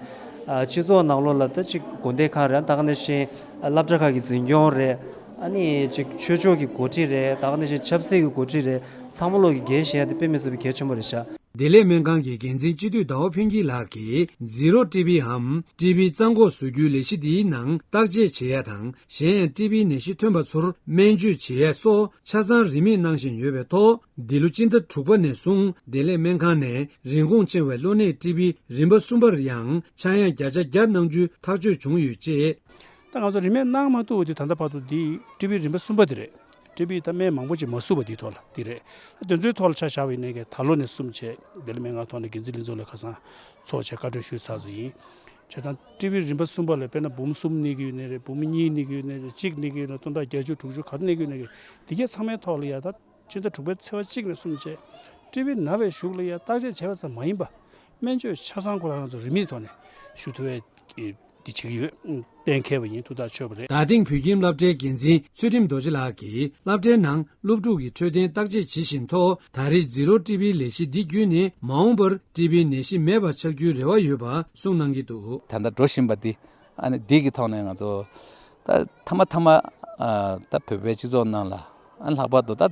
ཨ། སྤྱི་ཚོགས་ནང་ལོགས་ལ་ད་ཅིག་དགོན་སྡེ་ཁག་རེད། ད་ག་ནང་བཞིན་སློབ་གྲྭ་ཁག་གི་འཛིན་སྐྱོང་རེད། ཨ་ནི་ཅིག་ཆོས་ཕྱོགས་ཀྱི་འགོ་ཁྲིད་རེད། ད་ག་ནང་བཞིན་ཆབ་སྲིད་ཀྱི་འགོ་ཁྲིད་རེད། ཚང་མ་ལོག་གི་འགན་བཞེས་ཡ་དེ་དཔེ་མི་སྲིད་པའི་གལ་ཆེན་པོ་རེད་ཤག་བདེ་ལེགས་སྨན་ཁང་གི་འགན་འཛིན་སྤྱི་འཐུས་ཟླ་བ་ཕུན་སྐྱིད་ལགས་ཀྱིས། ཛི་རོ་ཊི་བི་འམ་ཊི་བི་རྩ་འགོག་བཟོ་རྒྱུའི་ལས་གཞི་འདིའི་ནང་བརྟག་དཔྱད་བྱེད་ཡ་དང་། གཞན་ཡང་ཊི་བི་ནད་གཞི་ཐོན་པ་ཚོར་སྨན་བཅོས་བྱེད་ཡ་སོགས་ཆ་ཚང་རིན་མེད་གནང་བཞིན་ཡོད་པའི་ཐོག་འདི་ལོ་སྤྱི་ཟླ་དྲུག་པ་ནས་བཟུང་བདེ་ལེགས་སྨན་ཁང་ནས་རིན་གོང་ཆེ་བའི་གློ་ནད་ཊི་བི་རིམ་པ་གསུམ་པར་ཡང་ཆག་ཡང་བརྒྱ་ཆ་བརྒྱ་གནང་རྒྱུའི་ཐག་གཅོད་བྱུང་ཡོད་ཅེས། ད་ང་ཚོ་རིན་མེད་གནང་མ་ཐུབ་པ་དེ་ད་ལྟ་བར་དུ་འདི་ཊི་བི་རིམ་པ་གསུམ་པ་དེ་རེད། ཊི་བི་ད་སྨན་མང་པོ་ཅིག་མ་བསུབས་པ་འདིའི་ཐོག་ལ་འདི་རེད། དེ་ཚོའི་ཐོག་ལ་ཆ་བཞག་པ་ཡིན་ནའི་ད་ལོ་ནས་གསུམ་བྱས་བདེ་ལེགས་སྨན་ཁང་ཐོག་ནས་འགན་འཛིན་ལྷན་ཚོགས་ལ་ཁ་སང་ཚོགས་བྱས་བཀའ་འཁྲོལ་ཞུས་ཚར་ཚོ་ཡིན། བྱས་ཙང་ཊི་བི་རིམ་པ་གསུམ་པ་ལ་དཔེར་ན་འབུམ་གསུམ་གནས་ཀྱི་ཡོད་ནའི་རེད། འབུམ་གཉིས་གནས་ཀྱི་ཡོད་ནའི་རེད། གཅིག་གནས་ཀྱི་ཡོད་ན་སྟོང་ཕྲག་བརྒྱད་ཅུ་དྲུག་ཅུ་ག་རེ་གནས་ཀྱི་ཡོད་ནའི་རེད། དེ་གའི་ཚང་མའི་ཐོག་ལ་ཡ་ད་ཕྱི་ཟླ་དྲུག་པའི་ཚེས་པ་གཅིག་ནས་གསུམ་བྱས་ཊི་བི་ན་བའི་གཞུག་ལ་ཡ་བརྟག་དཔྱད་བྱས་པ་ཙམ་མ་ཡིན་པ། སྨན་བཅོས་ཆ་ཚང་ཁོ་རང་ཚོ་རིན་མེད་ཐོག་ནས་ཞུ་ཐུབ་པའི་འདི་བྱེད་ཀྱི་ཡོད། གཏན་འཁེལ་བ་ཡིན། ཐུགས་ཐག་ཆོད་པ་རེད། རྡ་སྟེང་བོད་ཁྱིམ་སློབ་གྲྭའི་འགན་འཛིན་ཚུལ་ཁྲིམས་རྡོ་རྗེ་ལགས་ཀྱིས་སློབ་གྲྭའི་ནང་སློབ་ཕྲུག་གི་འཕྲོད་བསྟེན་བརྟག་དཔྱད་བྱེད་བཞིན་ཐོག་ད་རེས་ཛི་རོ་ཊི་བི་ལས་གཞི་འདི་བརྒྱུད་ནས་མ་འོངས་པར་ཊི་བི་ནད་གཞི་མེད་པ་ཆགས་རྒྱུའི་རེ་བ་ཡོད་པ་གསུངས་གནང་གི་འདུག་ད་ལྟ་འགྲོ་བཞིན་པ་འདི་ཨ་ནི་འདི་གི་ཐོག་ནས་ང་ཚོ་ད་མཐའ་མ་མཐའ་མ་ཨ་ད་བོད་པའི་སྤྱི་ཚོགས་ནང་ལ་ཨ་ནི་ལྷག་པར་དུ་ད་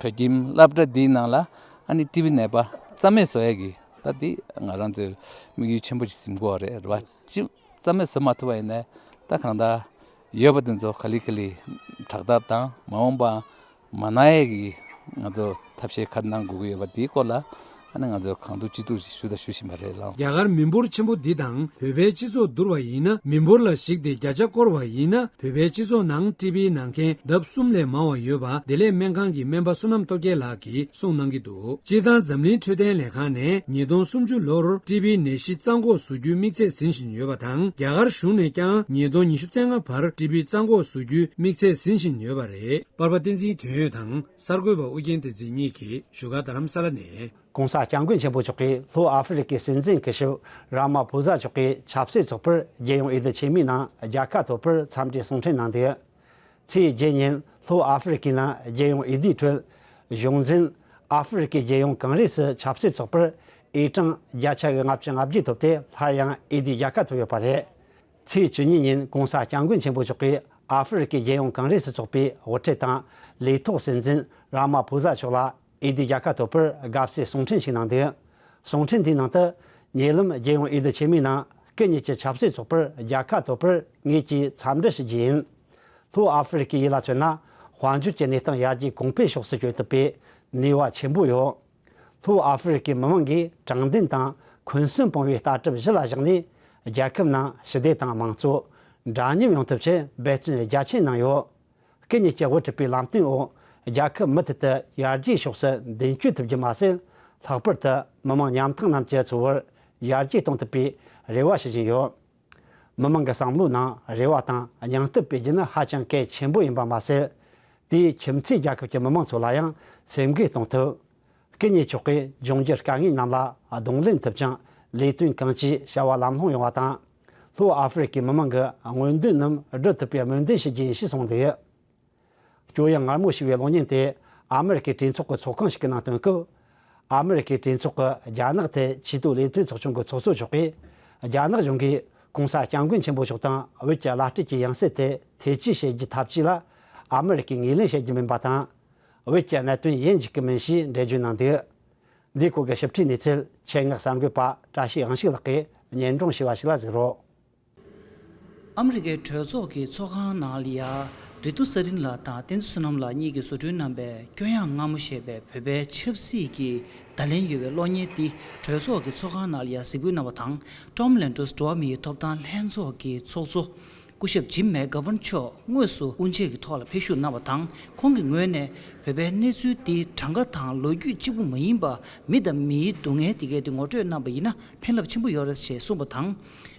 བོད་ཁྱིམ་སློབ་གྲྭ་འདིའི་ནང་ལ་ཨ་ནི་ཊི་བི་ནད་པ་རྩ་མེད་བཟོ་ཡས་ཀྱི་ད་འདི་ང་རང་ཚོའི་དམིགས་ཡུལ་ཆེན་པོ་ཞིག་འཛིན་དགོས་པ་རེད། རེད་བ། སྤྱི་རྩ་མེད་བཟོ་མ་ཐུབ་པ་ཡིན་ནའི་ད་གང་ལྟར་ཡོད་པ་དེ་ཚོ་ག་ལེ་ག་ལེ་དྲག་ཐབས་དང་མ་འོངས་པ་མ་ན་ཡས་ཀྱི་ང་ཚོ་ཐབས་ཤེས་ག་རེ་གནང་དགོས་ཀྱི་ཡོད་པ་དེའི་སྐོར་ལ་ ཨ་ནི་ང་ཚོས་གང་ཐུབ་ཅི་ཐུབ་ཞིག་ཞུ་དང་ཞུ་བཞིན་པ་རེད་ལགས། རྒྱ་གར་མི་འབོར་ཆེན་པོ་འདི་དང་བོད་པའི་སྤྱི་ཚོགས་བསྡུར་བ་ཡིན་ན། མི་འབོར་ལ་གཞིགས་ཏེ་བརྒྱ་ཆ་བསྐོར་བ་ཡིན་ན། བོད་པའི་སྤྱི་ཚོགས་ནང་ཊི་བི་ན་མཁན་ལྡབ་གསུམ་ལས་མང་བ་ཡོད་པ་བདེ་ལེགས་སྨན་ཁང་གི་སྨན་པ་བསོད་ནམས་སྟོབས་རྒྱལ་ལགས་ཀྱིས་གསུངས་གནང་གི་འདུག་སྤྱིར་བཏང་འཛམ་གླིང་འཕྲོད་བསྟེན་ལས་ཁང་ནས་ཉིས་སྟོང་སུམ་ཅུ་ལོར་ཊི་བི་ནད་གཞི་རྩ་འགོག་བཟོ་རྒྱུའི་དམིགས་ཚད་འཛིན་བཞིན་ཡོད་པ་དང་། རྒྱ་གར་གཞུང་ནས་ཀྱང་ཉིས་སྟོང་ཉི་ཤུ་རྩ་ལྔ་བར་ཊི་བི་རྩ་འགོག་བཟོ་རྒྱུའི་དམིགས་ཚད་འཛིན་བཞིན་ཡོད་པ་རེད། པར་པ་བསྟན་འཛིན་དོན་ཡོད་དང་གསར་འགོད་པ་ཨུ་རྒྱན་བསྟན་འཛིན་གཉིས་ཀྱིས་བཞུགས་སྒར་རྡ་རམ་ས་ལ་ནས། ྋགོང་ས་ྋསྐྱབས་མགོན་ཆེན་པོ་མཆོག་གིས་ལྷོ་ཨ་ཧྥེ་རི་ཁའི་སྲིད་འཛིན་སྐུ་ཞབས་ར་མ་ཕོ་ཟ་མཆོག་གི་ཆབ་སྲིད་ཚོགས་པར་རྒྱལ་ཡོངས་འོས་བསྡུ་ཆེན་མོའི་ནང་རྒྱལ་ཁ་ཐོབ་པར་འཚམས་འདྲིའི་གསུང་འཕྲིན་གནང་འདུག་ཚེས་བརྒྱད་ཉིན་ལྷོ་ཨ་ཧྥེ་རི་ཁའི་ནང་རྒྱལ་ཡོངས་འོས་བསྡུའི་ཁྲོད་གཞུང་འཛིན་ཨ་ཧྥེ་རི་ཁའི་རྒྱལ་ཡོངས་ཀོང་རེ་སི་ཆབ་སྲིད་ཚོགས་པར་འོས་གྲངས་བརྒྱ་ཆ་གི་ལྔ་བཅུ་ང་བརྒྱད་ཐོབ་སྟེ་སླར་ཡང་འོས་བསྡུའི་རྒྱལ་ཁ་ཐོབ་ཡོད་པ་རེད། ཚེས་བཅུ་གཉིས་ཉིན་ྋགོང་ས་ྋསྐྱབས་མགོན་ཆེན་པོ་མཆོག་གིས་ཨ་ཧྥེ་རི་ཁའི་རྒྱལ་ཡོངས་ཀོང་རེ་སི་ཚོགས་པའི་དབུ་ཁྲིད་དང་ལས་ཐོག་སྲིད་འཛིན་ར་མ་ཕོ་ཟ་མཆོག་ལ་འོས་བསྡུའི་རྒྱལ་ཁ་ཐོབ་པར་དགའ་བསུའི་གསུང་འཕྲིན་ཞིག་གནང་འདུག་གསུང་འཕྲིན་དེའི་ནང་དུ། ཉེ་ལམ་རྒྱལ་ཡོངས་འོས་བསྡུ་ཆེན་མོའི་ནང་སྐུ་ཉིད་ཀྱི་ཆབ་སྲིད་ཚོགས་པར་རྒྱལ་ཁ་ཐོབ་པར་ངེད་ཀྱིས་འཚམས་འདྲི་ཞུ་རྒྱུ་ཡིན། ལྷོ་ཨ་ཧྥེ་རི་ཁའི་ཡུལ་ལ་མཚོན་ན། དཔལ་འབྱོར་གྱི་གནས་སྟངས་ཡར་རྒྱས་གོང་འཕེལ་ཕྱོགས་སུ་བསྐྱོད་ཐུབ་པའི་ནུས་པ་ཆེན་པོ་ཡོད། ལྷོ་ཨ་ཧྥེ་རི་ཁའི་མི་དམངས་ཀྱིས་དྲང་བདེན་དང་འཁོན་སེམས་སྤོང་བའི་ལྟ་གྲུབ་གཞི་ལ་བཞག་ནས། རྒྱལ་ཁབ་ནང་ཞི་བདེ་དང་དམངས་གཙོ། འདྲ་མཉམ་ཡོང་ཐབས་ཆེད་འབད་བརྩོན་རྒྱ་ཆེན་གནང་ཡོད། སྐུ་ཉིད་ཀྱི་དབུ་ཁྲིད་པའི་ལམ་སྟོན་འོག་རྒྱལ་ཁབ་མུ་མཐུད་དུ་ཡར་རྒྱས་ཕྱོགས་སུ་མདུན་སྐྱོད་ཐུབ་རྒྱུ་མ་ཟད། ལྷག་པར་དུ་མི་དམངས་ཉམ་ཐག་རྣམས་ཀྱི་འཚོ་བར་ཡར་རྒྱས་གཏོང་ཐུབ་པའི་རེ་བ་ཞུ་བཞིན་ཡོད། མི་དམངས་ཀྱི་བསམ་བློའི་ནང་རེ་བ་དང་སྙིང་སྟོབས་སྤེལ་རྒྱུ་ནི་ཧ་ཅང་གལ་ཆེན་པོ་ཡིན་པ་མ་ཟད། དེས་ཁྱིམ་མཚེས་རྒྱལ་ཁབ་ཀྱི་མི་དམངས་ཚོ་ལ་ཡང་སེམས་འགུལ་གཏོང་ཐུབ། སྐུ་ཉིད་མཆོག་གིས་འབྱུང་འགྱུར་དཀའ་ངལ་རྣམས་ལ་གདོང་ལེན་ཐུབ་ཅིང་། ལས་དོན་གང་ཅིའི་བྱ་བ་ལམ་ལྷོང་ཡོང་བ་དང་། ལྷོ་ཨ་ཧྥེ་རི་ཁའི་མི་དམངས་ཀྱི་སྨོན་འདུན་རྣམས་སྒྲུབ་ཐུབ་པའི་སྨོན་འདུན་ཞུ་རྒྱུ་ཡིན་ཞེས་གསུངས་འདུག་སྐྱོ་ཡང་ངར་མོ་ཞེས་པའི་གློག་བརྙན་དེ་ཨ་མེ་རི་ཁའི་གྲོས་ཚོགས་ཀྱི་ཚོགས་ཁང་ཞིག་གི་ནང་བཏོན་སྐབས། ཨ་མེ་རི་ཁའི་གྲོས་ཚོགས་ཀྱི་རྒྱ་ནག་ཐད་ཆེས་མཐོའི་ལས་དོན་ཚོགས་ཆུང་གི་ཚོགས་གཙོ་མཆོག་གིས། རྒྱ་ནག་གཞུང་གིས་ྋགོང་ས་ྋསྐྱབས་མགོན་ཆེན་པོ་མཆོག་དང་བོད་ཀྱི་བླ་སྤྲུལ་གྱི་ཡང་སྲིད་ཐད་ཐེ་བྱུས་བྱེད་རྒྱུའི་ཐབས་ཇུས་ལ་ཨ་མེ་རི་ཁས་ངོས་ལེན་བྱེད་རྒྱུ་མིན་པ་དང་། བོད་ཀྱི་གནད་དོན་ཡིན་འཇུག་གི་མིན་ཞེས་འགྲེལ་བརྗོད་གནང་འདུག་འདིའི་སྐོར་གྱི་ཞིབ་ཕྲའི་གནས་ཚུལ་ཆེད་མངགས་གསར་འགོད་པ་བཀྲ་ཤིས་དབང་ཕྱུག་ལགས་ཀྱིས་སྙན་སྒྲོན་ཞུས་པ་ཞིག་ལ་གཟིགས་རོགས། ཨ་མི་རི་ཀའི་གྲོས་ཚོགས་ཀྱི་ཚོགས་ཁང་ནང་ལ་ཡ། རི་ཏུ་ས་རིན་ལགས་དང་བསྟན་འཛིན་བསོད་ནམས་ལགས་གཉིས་ཀྱིས་བཟོ་སྐྲུན་གནང་པའི་སྐྱོ་ཡང་སྔ་མོ་ཞེས་པའི་བོད་པའི་ཆབ་སྲིད་ཀྱི་བརྡ་ལན་ཡོད་པའི་གློག་བརྙན་འདི་གྲོས་ཚོགས་ཀྱི་ཚོགས་ཁང་ནང་ལ་ཡ་གཟིགས་འབུལ་གནང་བ་དང་། ཊོམ་ལན་ཌོས་འགྲོ་བ་མིའི་ཐོབ་ཐང་ལྷན་ཚོགས་ཀྱི་ཚོགས་གཙོ་སྐུ་ཞབས་ཇིམ་མེག་གྷ་ཝན་མཆོག་དངོས་སུ་དབུ་འབྱེད་ཀྱི་ཐོག་ལ་ཕེབས་བཞུགས་གནང་བ་དང་། ཁོང་གི་ངོས་ནས་བོད་པའི་གནས་ཚུལ་འདི་གྲངས་ཀ་དང་ལོ་རྒྱུས་གཅིག་པུ་མ་ཡིན་པ། མི་དང་མིའི་སྡུག་བསྔལ་དེ་གའི་དེ་ངོ་སྤྲོད་གནང་པ་ཡིན་ན་ཕན་རླབས་ཆེན་པོ་ཡོད་རེད་ཅེས་གསུངས་པ་དང་།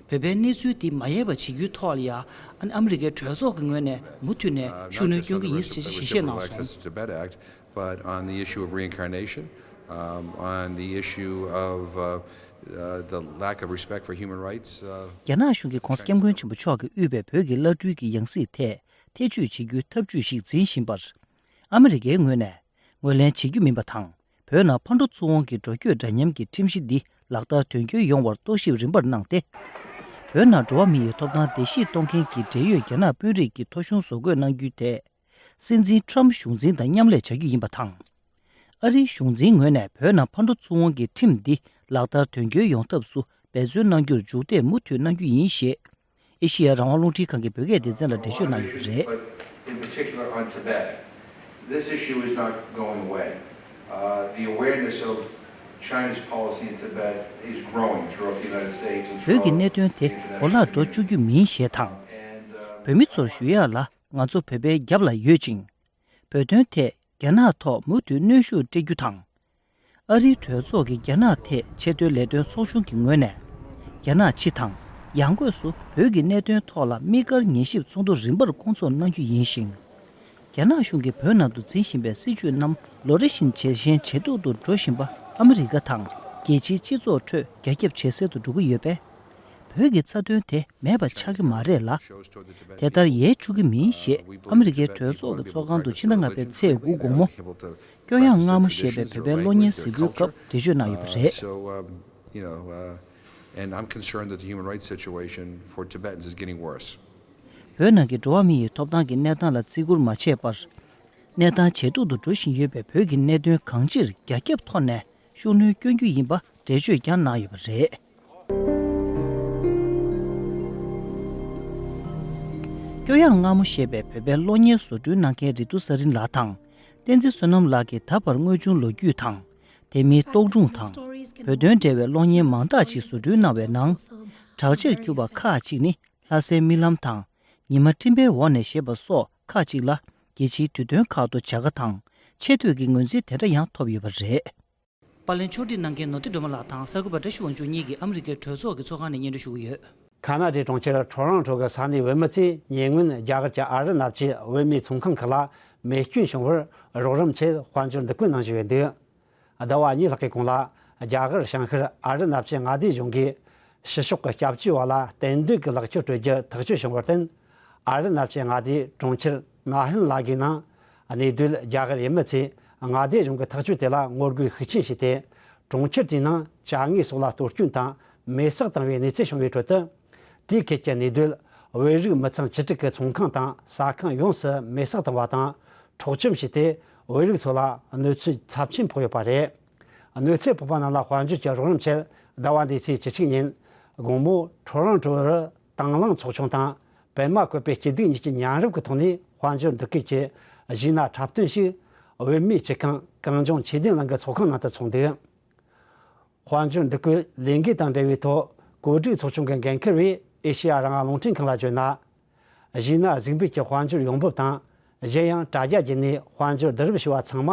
བོད་པའི་གནས་ཚུལ་འདི་མ་ཡལ་བ་བྱེད་རྒྱུའི་ཐོག་ལ་ཡ། ཨ་ནི་ཨ་མི་རི་ཀའི་གྲོས་ཚོགས་ཀྱི་ངོས་ནས་མུ་མཐུད་ནས་ཤུགས་སྣོན་སྐྱོན་གྱི་ཡིན་ཅེས་ཞལ་བཞེས་གནང་སོང་། But on the issue of reincarnation, um, on the issue of uh, uh, the lack of respect for human rights, uh, རྒྱ་ནག་གཞུང་གིས་ྋགོང་ས་ྋསྐྱབས་མགོན་ཆེན་པོ་མཆོག་གིས་དབུས་པའི་བོད་ཀྱི་བླ་སྤྲུལ་གྱི་ཡང་སྲིད་ཐད་ཐེ་བྱུས་བྱེད་རྒྱུའི་ཐབས་ཇུས་ཤིག་འཛིན་བཞིན་པར། ཨ་མི་རི་ཀའི་ངོས་ནས་ངོས་ལེན་བྱེད་རྒྱུ་མིན་པ་དང་། བོད་ནང་ཕར་འགྲོ་ཚུར་འོང་གི་འགྲོ་སྐྱོད་འདྲ་མཉམ་གྱི་ཁྲིམས་གཞི་འདི་ལག་བསྟར་དོན་འཁྱོལ་ཡོང་བར་རྟོག་ཞིབ་རིམ་པར་གནང་སྟེ། བོད་ནང་འགྲོ་བ་མི་ཡི་ཐོབ་ཐང་བརྡལ་བཤིག་གཏོང་མཁན་གྱི་འབྲེལ་ཡོད་རྒྱ་ནག་དཔོན་རིགས་ཀྱི་ཐོ་གཞུང་བཟོ་འགོད་གནང་རྒྱུའི་ཐད། སྲིད་འཛིན་ཊམ་གཞུང་འཛིན་དང་མཉམ་ལས་བྱ་རྒྱུ་ཡིན་པ་དང་། ཨ་རིའི་གཞུང་འཛིན་ངོས་ནས་བོད་ནང་ཕར་འགྲོ་ཚུར་འོང་གི་ཁྲིམས་འདི་ལག་བསྟར་དོན་འཁྱོལ་ཡོང་ཐབས་སུ་འབད་བརྩོན་གནང་རྒྱུར་མཇུག་འབྲས་མུ་མཐུད་གནང་རྒྱུ་ཡིན་ཞེས། ཨེ་ཤེ་ཡ་རང་དབང་རླུང་འཕྲིན་ཁང་གི་བོད་སྐད་སྡེ་ཚན་ལ་འགྲེལ་བརྗོད་གནང་ཡོད་པ་རེད། But in particular on Tibet, this issue is not going away. Uh, the awareness of China's policy in Tibet is growing throughout the United States and བོད་ཀྱི་གནད་དོན་དེ་གོ་ལག་འགྲོ་བཅུག་རྒྱུ་མིན་ཞེས་དང་། བོད་མི་ཚོར་ཞུ་ཡག་ལ་ང་ཚོ་བོད་པའི་རྒྱབ་ལ་ཡོད་ཅིང་། བོད་དོན་ཐད་རྒྱ་ནག་ཐོག་མུ་མཐུད་གནོན་ཤུགས་སྤྲད་རྒྱུ་དང་། ཨ་རིའི་གྲོས་ཚོགས་ཀྱི་རྒྱ་ནག་ཐད་ཆེས་མཐོའི་ལས་དོན་ཚོགས་ཆུང་གི་ངོས་ནས། རྒྱ་ནག་སྤྱི་དང་ཡང་སྒོས་སུ་བོད་ཀྱི་གནད་དོན་ཐོག་ལ་དམིགས་བཀར་ཉན་ཞིབ་ཚོགས་འདུ་རིམ་པར་བསྐོང་ཚོགས་གནང་རྒྱུ་ཡིན་ཞིང་། རྒྱ་ནག་གཞུང་གིས་བོད་ནང་དུ་འཛིན་བཞིན་པའི་སྲིད་བྱུས་རྣམས་ལོ་རེ་བཞིན་ཇེ་ཞན་ཇེ་སྡུག་ཏུ་འགྲོ་བཞིན་པ་ཨ་མི་རི་ཀ་དང་རྒྱལ་སྤྱིའི་སྤྱི་ཚོགས་ཁྲོད་རྒྱ་ཁྱབ་ཇེ་གསལ་དུ་འགྲོ་གི་ཡོད་པས། བོད་ཀྱི་རྩ་དོན་དེ་མེད་པ་ཆགས་ཀྱི་མ་རེད་ལ། དེ་ལྟར་ཡལ་བཅུག་གི་མིན་ཞེས་ཨ་མི་རི་ཀའི་གྲོས་ཚོགས་ཀྱི་ཚོགས་ཁང་དུ་ཕྱི་ཟླ་ལྔ་པའི་ཚེས་དགུ་དགོང་མོ། སྐྱོ་ཡང་སྔ་མོ་ཞེས་པའི་བོད་པའི་གློག་བརྙན་གཟིགས་འབུལ་སྐབས་འགྲེལ་བརྗོད་གནང་ཡོད་པ་རེད། So, um, you know, uh, and I'm concerned that the human rights situation for Tibetans is getting worse. བོད་ནང་གི་འགྲོ་བ་མི་ཡི་ཐོབ་ཐང་གི་གནས་སྟངས་ལ་བརྩི་བཀུར་མ་བྱས་པར། གནས་སྟངས་ཇེ་སྡུག་ཏུ་འགྲོ་བཞིན་ཡོད་པའི་བོད་ཀྱི་གནད་དོན་གང་ཅིར་རྒྱ་ཁྱབ་ཐོག་ནས་ཤུགས་སྣོན་སྐྱོན་རྒྱུ་ཡིན་པ་འགྲེལ་བརྗོད་ཀྱང་གནང་ཡོད་པ་རེད། སྐྱོ་ཡང་སྔ་མོ་ཞེས་པའི་བོད་པའི་གློག་བརྙན་བཟོ་སྐྲུན་གནང་མཁན་རི་ཏུ་ས་རིན་ལགས་དང་། བསྟན་འཛིན་བསོད་ནམས་ལགས་ཀྱི་ད་བར་དངོས་བྱུང་ལོ་རྒྱུས་དང་། དེ་མིན་རྟོག་སྒྲུང་དང་ བོད་དོན་འབྲེལ་བའི་གློག་བརྙན་མང་དག་ཅིག་བཟོ་སྐྲུན་གནང་བའི་ནང་། གྲགས་ཆེར་གྱུར་པ་ཁག་ཅིག་ནི་ལྷ་སའི་རྨི་ལམ་དང་། ཉི་མ་སྤྲིན་པའི་འོག་ནས་ཞེས་པ་སོགས་ཁག་ཅིག་ལ་རྒྱལ་སྤྱིའི་དུས་སྟོན་ཁག་ཏུ་བྱ་དགའ་དང་ཆེ་བསྟོད་ཀྱི་ངོས་འཛིན་དེ་འདྲ་ཡང་ཐོབ་ཡོད་པ་རེད། པར་ལེན་ཕྱོགས་སྒྲིག་གནང་མཁན་ནོར་བསྟན་སྒྲོལ་མ་ལགས་དང་གསར་འགོད་པ་བཀྲ་ཤིས་དབང་ཕྱུག་གཉིས་ཀྱིས་ཨ་མི་རི་ཀའི་གྲོས་ཚོགས་ཀྱི་ཚོགས་ཁང་ནས་སྙན་སྒྲོན་ཞུ་གི་ཡོད། ཁ་ན་ཌའི་གྲོང་ཁྱེར་ཊོ་རོན་ཊོ་གི་ས་གནས་བུད་མེད་ཚོས་ཉེ་སྔོན་རྒྱ་གར་གྱི་ཨ་རུ་ནབ་ཆུའི་བུད་མེད་ཚོང་ཁང་ཁག་ལ་རྨས་སྐྱོན་བྱུང་བར་རོགས་རམ་ཆེད་དཔལ་འབྱོར་འདེགས་སྐྱོར་གནང་བཞིན་ཡོད་འདུག་ཟླ་བ་གཉིས་ལྷག་གི་གོང་ལ་རྒྱ་གར་བྱང་ཤར་ཨ་རུ་ནབ་ཆུའི་མངའ་སྡེ་གཞུང་གིས་ཕྱི་ཕྱོགས་ཀྱི་སྐྱབས་བཅོལ་བ་ལ་གཏན་སྡོད་ཀྱི་ལག་ཁྱེར་སྤྲོད་རྒྱུར་ཐག་གཅོད་བྱུང་བར་བརྟེན། ཨ་རུ་ནབ་ཆུའི་མངའ་སྡེའི་གྲོང་ཁྱེར་ན་ཧན་ལ་གི་ནང་གནས་སྡོད་རྒྱ་གར་ཡུལ་མི་ཚོས་མངའ་སྡེ་གཞུང་གི་ཐག་གཅོད་དེ་ལ་ངོ་རྒོལ་ཤུགས་ཆེན་བྱས་ཏེ། གྲོང་ཁྱེར་དེའི་ནང་ཅ་དངོས་སོགས་ལ་གཏོར་སྐྱོན་དང་མེ་སྲེག་བཏང་བའི་གནས་ཚུལ་བྱུང་བའི་ཁྲོད་དུ། དེའི་ཁུལ་གྱི་གནས་སྡོད་བོད་རིགས་མི་ཚང་བཅུ་དྲུག་གི་ཚོང་ཁང་དང་ཟ་ཁང་ཡོངས་སུ་མེ་སྲེག་བཏང་བ་དང་། འཕྲོག་བཅོམ་བྱས་ཏེ། བོད་རིགས་ཚོ་ལ་གནོད་འཚེ་ཚབས་ཆེན་ཕོག་ཡོད་པ་རེད། གནོད་འཚེ་ཕོག་པ་རྣམས་ལ་དཔལ་འབྱོར་གྱི་རོགས་རམ་ཆེད་ཟླ་བ་འདིའི་ཚེས་བཅུ་གཅིག་ཉིན་དགོང་མོ་ཁྲོ་རང་ཁྲོ་རུ་དང་བླངས་ཚོགས་ཆུང་དང་པད་མ་བཀོད་པའི་སྐྱིད་སྡུག་གཉིས་ཀྱི་མཉམ་རུབ་ཀྱི་ཐོག་ནས་དཔལ་འབྱོར་འདེགས་སྐྱོར་གྱི་གཞས་སྣ་འཁྲབ་སྟོན་ཞིག་བུད་མེད་སྤྱི་ཁང་གངས་ལྗོངས་ཆོས་ལྡན་གླིང་གི་ཚོགས་ཁང་ནང་དུ་ཚོགས་འདུག་དཔལ་འབྱོར་འདེགས་སྐྱོར་ལས་འགུལ་དང་འབྲེལ་བའི་ཐོག་གོ་སྒྲིག་ཚོགས་ཆུང་གི་འགན་འཁུར་བས་ཨེ་ཤེ་ཡ་རང་དབང་རླུང་འཕྲིན་ཁང་ལ་བརྗོད་ན། གཞས་སྣ་གཟིགས་འབུལ་གྱི་དཔལ་འབྱོར་ཡོང་འབབ་དང་། གཞན་ཡང་དྲ་རྒྱ་བརྒྱུད་ནས་དཔལ་འབྱོར་བསྡུ་རུབ་བྱས་པ་ཚང་མ་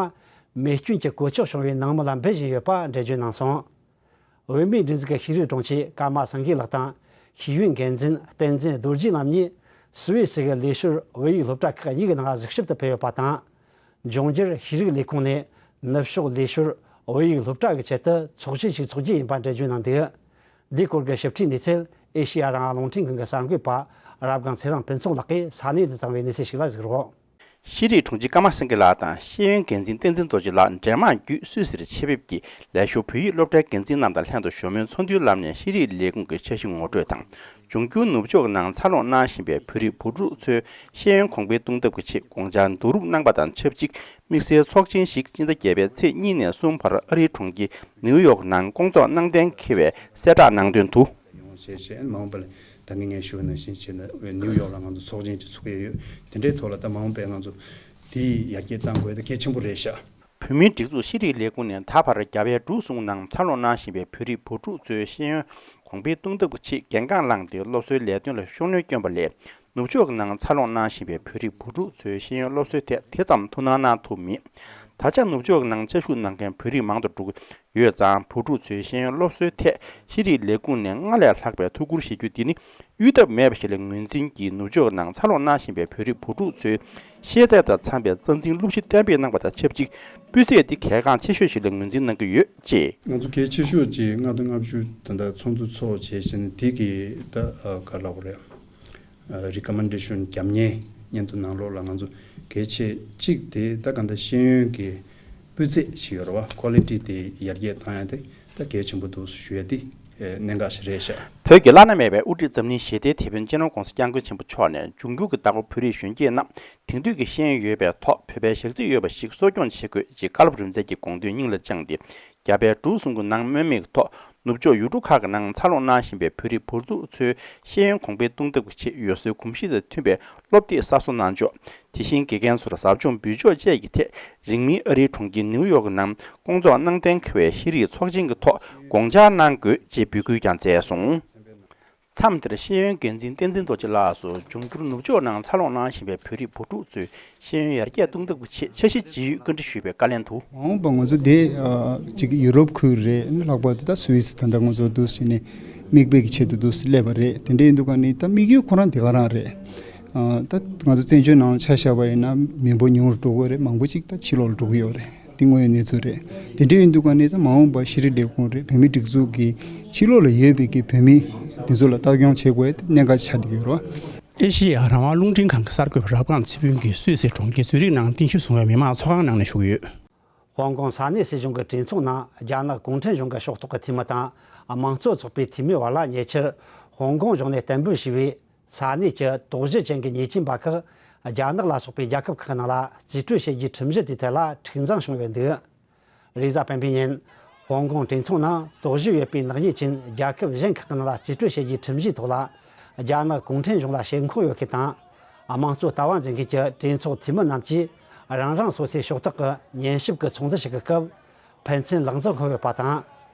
རྨས་སྐྱོན་གྱི་གོད་ཆག་བྱུང་བའི་ནང་མི་ལ་འབུལ་བཞིན་ཡོད་པ་འགྲེལ་བརྗོད་གནང་སོང་། བུད་མེད་སྒྲིག་འཛུགས་ཀྱི་ཤེས་རིག་དྲུང་ཆེ་ཀརྨ་སེང་གེ་ལགས་དང་། ཤེས་ཡོན་འགན་འཛིན་བསྟན་འཛིན་རྡོ་རྗེ་རྣམ་གཉིས་སུད་སི་གི་ལས་ཞོར་བོད་ཡིག་སློབ་གྲྭ་ཁག་གཉིས་ཀྱི་ནང་གཟིགས་ཞིབ་ཏུ་ཕེབས་ཡོད་པ་དང་། འབྱུང་འགྱུར་ཤེས་རིག་ལས་ཁུངས་ནས་ནུབ་ཕྱོགས་ལས་ཞོར་བོད་ཡིག་སློབ་གྲྭ་གི་ཆེད་དུ་ཚོགས་ཆེན་ཞིག་འཚོགས་རྒྱུ་ཡིན་པ་འགྲེལ་བརྗོད་གནང་འདུག་འདིའི་སྐོར་གྱི་ཞིབ་ཕྲའི་གནས་ཚུལ་ཨེ་ཤེ་ཡ་རང་དབང་རླུང་འཕྲིན་ཁང་གི་གསར་འགོད་པ་རབ་སྒང་ཚེ་རིང་ཕུན་ཚོགས་ལགས་ཀྱིས་ས་གནས་དུ་བཏང་བའི་གནས་ཚུལ་ཞིག་ལ་གཟིགས་རོགས། ཤེས་རིག་དྲུང་ཆེ་ཀརྨ་སེང་གེ་ལགས་དང་ཤེས་ཡོན་འགན་འཛིན་བསྟན་འཛིན་རྡོ་རྗེ་ལགས་འབྲེལ་མོལ་བརྒྱུད་སུད་སིར་ཆེད་ཕེབས་ཀྱིས་ལས་ཞོར་བོད་ཡིག་སློབ་གྲྭའི་འགན་འཛིན་རྣམས་དང་ལྷན་དུ་ཞོགས་མོན་ཚོགས་འདུའི་ལམ་ནས་ཤེས་རིག་ལས་ཁུངས་ཀྱི་འཆར་གཞི་ངོ་སྤྲོད་དང་། འབྱུང་འགྱུར་ནུབ་ཕྱོགས་ནང་འཚར་ལོངས་གནང་བཞིན་པའི་བོད་རིགས་བུ་ཕྲུག་ཚོའི་ཤེས་ཡོན་གོང་འཕེལ་གཏོང་ཐབས་ཀྱི་ཆེད་དགོངས་འཆར་བསྡུ་རུབ་གནང་པ་དང་ཆབས་ཅིག་དམིགས་བསལ་ཚོགས་ཆེན་ཞིག་སྤྱི་ཟླ་བརྒྱད་པའི་ཚེས་གཉིས་ནས་གསུམ་བར་ཨ་རིའི་གྲོང་ཁྱེར་ནིའུ་ཡོག་ནང་བསྐོང་ཚོགས་གནང་གཏན་འཁེལ་བའི་གསལ་བསྒྲགས་གནང་དོན་དུ། ཡོང་བ་བྱས་བྱས་མ་འོངས་པ་ལ་ད་གིན་ངས་ཞུས་པ་ནང་བཞིན་བྱས་ན་ནིའུ་ཡོག་ལ་ང་ཚོ་ཚོགས་ཆེན་ཅིག་ཚུགས་ཀྱི་ཡོད། དེ་འདྲའི་ཐོག་ལ་ད་མ་འོངས་པའི་ང་ཚོ་དེ་ཡར་རྒྱས་གཏང་དགོས་ད་གལ་ཆེན་པོ་རེད་ཤག་བོད་མིའི་སྒྲིག་འཛུགས་ཤེས་རིག་ལས་ཁུངས་ནས་ད་བར་རྒྱ་བལ་འབྲུག་གསུམ་ནང་འཚར་ལོངས་གནང་བཞིན་པའི་བོད་རིགས་བུ་ཕྲུག་ཚོའི་ཤེས་ཡོན་གོང་འཕེལ་གཏོང་ཐབས་ཀྱི་ཆེད་འགན་འཁུར་བླངས་ཏེ་སློབ་གསོའི་ལས་དོན་ལ་ཤུགས་སྣོན་བསྐྱོན་པ་ལས། ནུབ་ཕྱོགས་ཀྱི་ནང་འཚར་ལོངས་གནང་བཞིན་པའི་བོད་རིགས་བུ་ཕྲུག་ཚོའི་ཤེས་ཡོན་སློབ་གསོའི་ཐད་དེ་ཙམ་ཐུགས་སྣང་གནང་ཐུབ་མེད། ད་ཆ་ནུབ་ཕྱོགས་ཀྱི་ནང་བཅའ་བཞུགས་གནང་མཁན་བོད་རིགས་མང་དུ་འགྲོ་གི་ཡོད་ཙང་། བུ་ཕྲུག་ཚོའི་ཤེས་ཡོན་སློབ་གསོའི་ཐད་ཤེས་རིག་ལས་ཁུངས་ནས་སྔར་ལས་ལྷག་པའི་ཐུགས་ཁུར་བཞེས་རྒྱུ་འདི་ནི་གཡོལ་ཐབས་མེད་པ་ཞིག་ལ་ངོས་འཛིན་གྱིས། ནུབ་ཕྱོགས་ཀྱི་ནང་འཚར་ལོངས་གནང་བཞིན་པའི་བོད་རིགས་བུ་ཕྲུག་ཚོའི་ཤེས་ཚད་དང་འཚམ་པའི་རྩ་འཛིན་སློབ་གཞི་གཏན་འབེབས་གནང་པ་དང་ཆབས་ཅིག་སྤུས་ཚད་འདི་གལ་འགངས་ཆེ་ཤོས་ཤིག་ལ་ངོས་འཛིན་གནང་གི་ཡོད་ཅེས། ང་ཚོ་གལ་ཆེ་ཤོས་ཀྱི་ལྔ་དང་ལྔ་བཅུ་ད་ལྟ་ཚོགས་འདུ་ཚོགས་བྱས་ཕྱིན་དེ་གི་ད་ག་ལབ་དགོས་རེད། རི་ཀོ་མན་ཌེ་ཤོན་རྒྱབ་གཉེར་སྙན་ཐོ་ནང་ལོགས་ལ་ང་ཚོ་གལ་ཆེ་གཅིག་དེ་ད་ག་འདི་ཤེས་ཡོན་གྱི་སྤུས་ཚད་ཞིག་ཡོད་རེད་བ། ཀོ་ལི་ཊི་དེ་ཡར་རྒྱས་བཏང་ཡ་དེ་ད་གལ་ཆེན་པོ་འདུག་ཞུ་ཡ་དེ་གནད་འགག་ཞིག་རེད་ཤག་བོད་ཀྱི་བླ་ན་མེད་པའི་དབུ་ཁྲིད་འཛམ་གླིང་ཞི་བདེའི་དེད་དཔོན་སྤྱི་ནོར་༧གོང་ས་༧སྐྱབས་མགོན་ཆེན་པོ་མཆོག་ནས་འབྱུང་འགྱུར་གྱི་ལྟ་བ་བོད་རིགས་གཞོན་སྐྱེས་རྣམས་དེང་དུས་ཀྱི་ཤེས་ཡོན་ཡོད་པའི་ཐོག་བོད་པའི་ཞག་ཚིག་ཡོད་པ་ཞིག་གསོ་སྐྱོང་བྱེད་དགོས་ཅེས་བཀའ་སློབ་རིམ་འཛེགས་ཀྱི་དགོངས་དོན་སྙིང་ལ་བཅངས་ཏེ། རྒྱ་བལ་འབྲུག་གསུམ་གྱི་ནང་མངོན་མེད་ཀྱི་ཐོག་ནུབ་ཕྱོགས་ཡུལ་གྲུ་ཁག་གི་ནང་འཚར་ལོངས་གནང་བཞིན་པའི་བོད་རིགས་བུ་ཕྲུག་ཚོའི་ཤེས་ཡོན་གོང་འཕེལ་གཏོང་ཐབས་ཀྱི་ཆེད་ཡུལ་སྲོལ་གོམས་གཤིས་དང་མཐུན་པའི་སློབ་དེབ་གསར་བཟོ་གནང་ཕྱོགས། དེ་བཞིན་དགེ་རྒན་ཚོར་ཟབ་སྦྱོང་འབུལ་ཕྱོགས་བཅས་ཀྱི་ཐད་རིང་མིན་ཨ་རིའི་གྲོང་ཁྱེར་ནིའུ་ཡོག་གི་ནང་བསྐོང་ཚོགས་གནང་གཏན་འཁེལ་བའི་ཤེས་རིག་ཚོགས་ཆེན་གྱི་ཐོག་དགོངས་འཆར་གནང་དགོས་ཅེས་འབོད་སྐུལ་ཀྱང་མཛད་སོང་། མཚམས་དེར་ཤེས་ཡོན་འགན་འཛིན་བསྟན་འཛིན་རྡོ་རྗེ་ལགས་སུ་འབྱུང་འགྱུར་ནུབ་ཕྱོགས་ནང་འཚར་ལོངས་གནང་བཞིན་པའི་བོད་རིགས་བུ་ཕྲུག་ཚོའི་ཤེས་ཡོན་ཡར་རྒྱས་གཏོང་ཐབས་ཀྱི་ཆེད་འཆར་གཞི་ཇི་ཡོད་བཀའ་འདྲི་ཞུས་པའི་བཀའ་ལན་དུ། མ་འོངས་པ་ང་ཚོ་དེ་ཨ་ཅིག་ཡུ་རོབ་ཁུལ་རེད། ལྷག་པར་དུ་ད་སུད་སི་ད་ལྟ་ང་ཚོ་འདུག་སེ་ནས་མིག་དཔེ་གི་ཆེད་དུ་འདུག་སེ་སླེབས་པ་རེད། དེ་འདྲ་ཡིན་དུས་ག་ནས་ད་དམིགས་ཡུལ་ཁོ་རང་དེ་ག་རང་རེད། ཨ་ད་ང་ཚོ་བཙན་བྱོལ་ནང་ཆ་བཞག་པ་ཡིན་ན་མི་འབོར་ཉུང་རུ་འགྲོ་གི་ཡོད་རེད། མང་པོ་ཅིག་ད་ཕྱི་ལོགས་ལ་འགྲོ་གི་ཡོད་རེད། འདི་དངོས་ཡོད་གནས་ཚུལ་རེད། དེ་འདྲ་ཡིན་དུས་ག་ནས་ད་མ་འོངས་པ་ཤེས་རིག་ལས་ཁུངས་རེད། བོད་མིའི་སྒྲིག་འཛུགས་ཀྱི་ཕྱི་ལོགས་ལ་ཡོད་པའི་གི་བོད་མི་འདི་ཚོ་ལ་ལྟ་སྐྱོང་བྱེད་དགོས་ཡ་དེ་གནད་འགག་ཆགས་བསྡད་ཀྱི་ཡོད་རེད་བ། ཨེ་ཤེ་ཡ་རང་དབང་རླུང་འཕྲིན་ཁང་གི་གསར་འགོད་པ་རབ་སྒང་ཚེ་ཕུན་གྱིས་སུད་སི་གྲོང་ཁྱེར་ཛུ་རིག་ནང་རྟེན་གཞི་བཟུང་བའི་མི་མང་ཚོགས་ཁང་ནང་ནས་ཞུ་གི་ཡོད། ཧོང་ཀོང་ས་གནས་སྲིད་གཞུང་གི་གྲོས་ཚོགས་ནང་རྒྱ་ནག་གུང་ཁྲན་གཞུང་གི་ཤོག་ཐོག་གི་འཐུས་མི་དང་། དམངས་གཙོ་ཚོགས་པའི་འཐུས་མིའི་བར་ལ་ཉེ་ཆར་ཧོང་ཀོང་གཞུང་ནས་གཏན་འབེབས་བྱས་པའི་ས་གནས་ཀྱི་དོགས་གཞི་ཅན་གྱི་ཉེས་ཅན་པ་ཁག་རྒྱ་ནག་ལ་སོགས་པའི་རྒྱལ་ཁབ་ཁག་ནང་ལ་རྩིས་སྤྲོད་བྱེད་རྒྱུའི་ཁྲིམས་གཞི་དེའི་ཐད་ལ་འཁྲུག་འཛིང་བྱུང་ཡོད་འདུག་རེས་གཟའ་སྤེན་པའི་ཉིན། ཧོང་ཀོང་གྲོས་ཚོགས་ནང་དོགས་གཞི་ཡོད་པའི་ནག་ཉེས་ཅན་རྒྱལ་ཁབ་གཞན་ཁག་གི་ནང་ལ་རྩིས་སྤྲོད་བྱེད་རྒྱུའི་ཁྲིམས་གཞིའི་ཐོག་ལ། རྒྱ་ནག་གུང་ཁྲན་གཞུང་ལ་ཞེན་ཁོག་ཡོད་མཁན་དང་། དམངས་གཙོ་ལྟ་བ་འཛིན་མཁན་གྱི་གྲོས་ཚོགས་འཐུས་མི་རྣམས་ཀྱིས་རང་རང་སོ་སོའི་ཕྱོགས་གཏོགས་ཀྱི་ཉན་ཞིབ་ཀྱི་ཚོགས་འདུ་ཞིག་གི་སྐབས། ཕན་ཚུན་ལག་འཛིང་ཕོག་ཡོད་པ་དང་།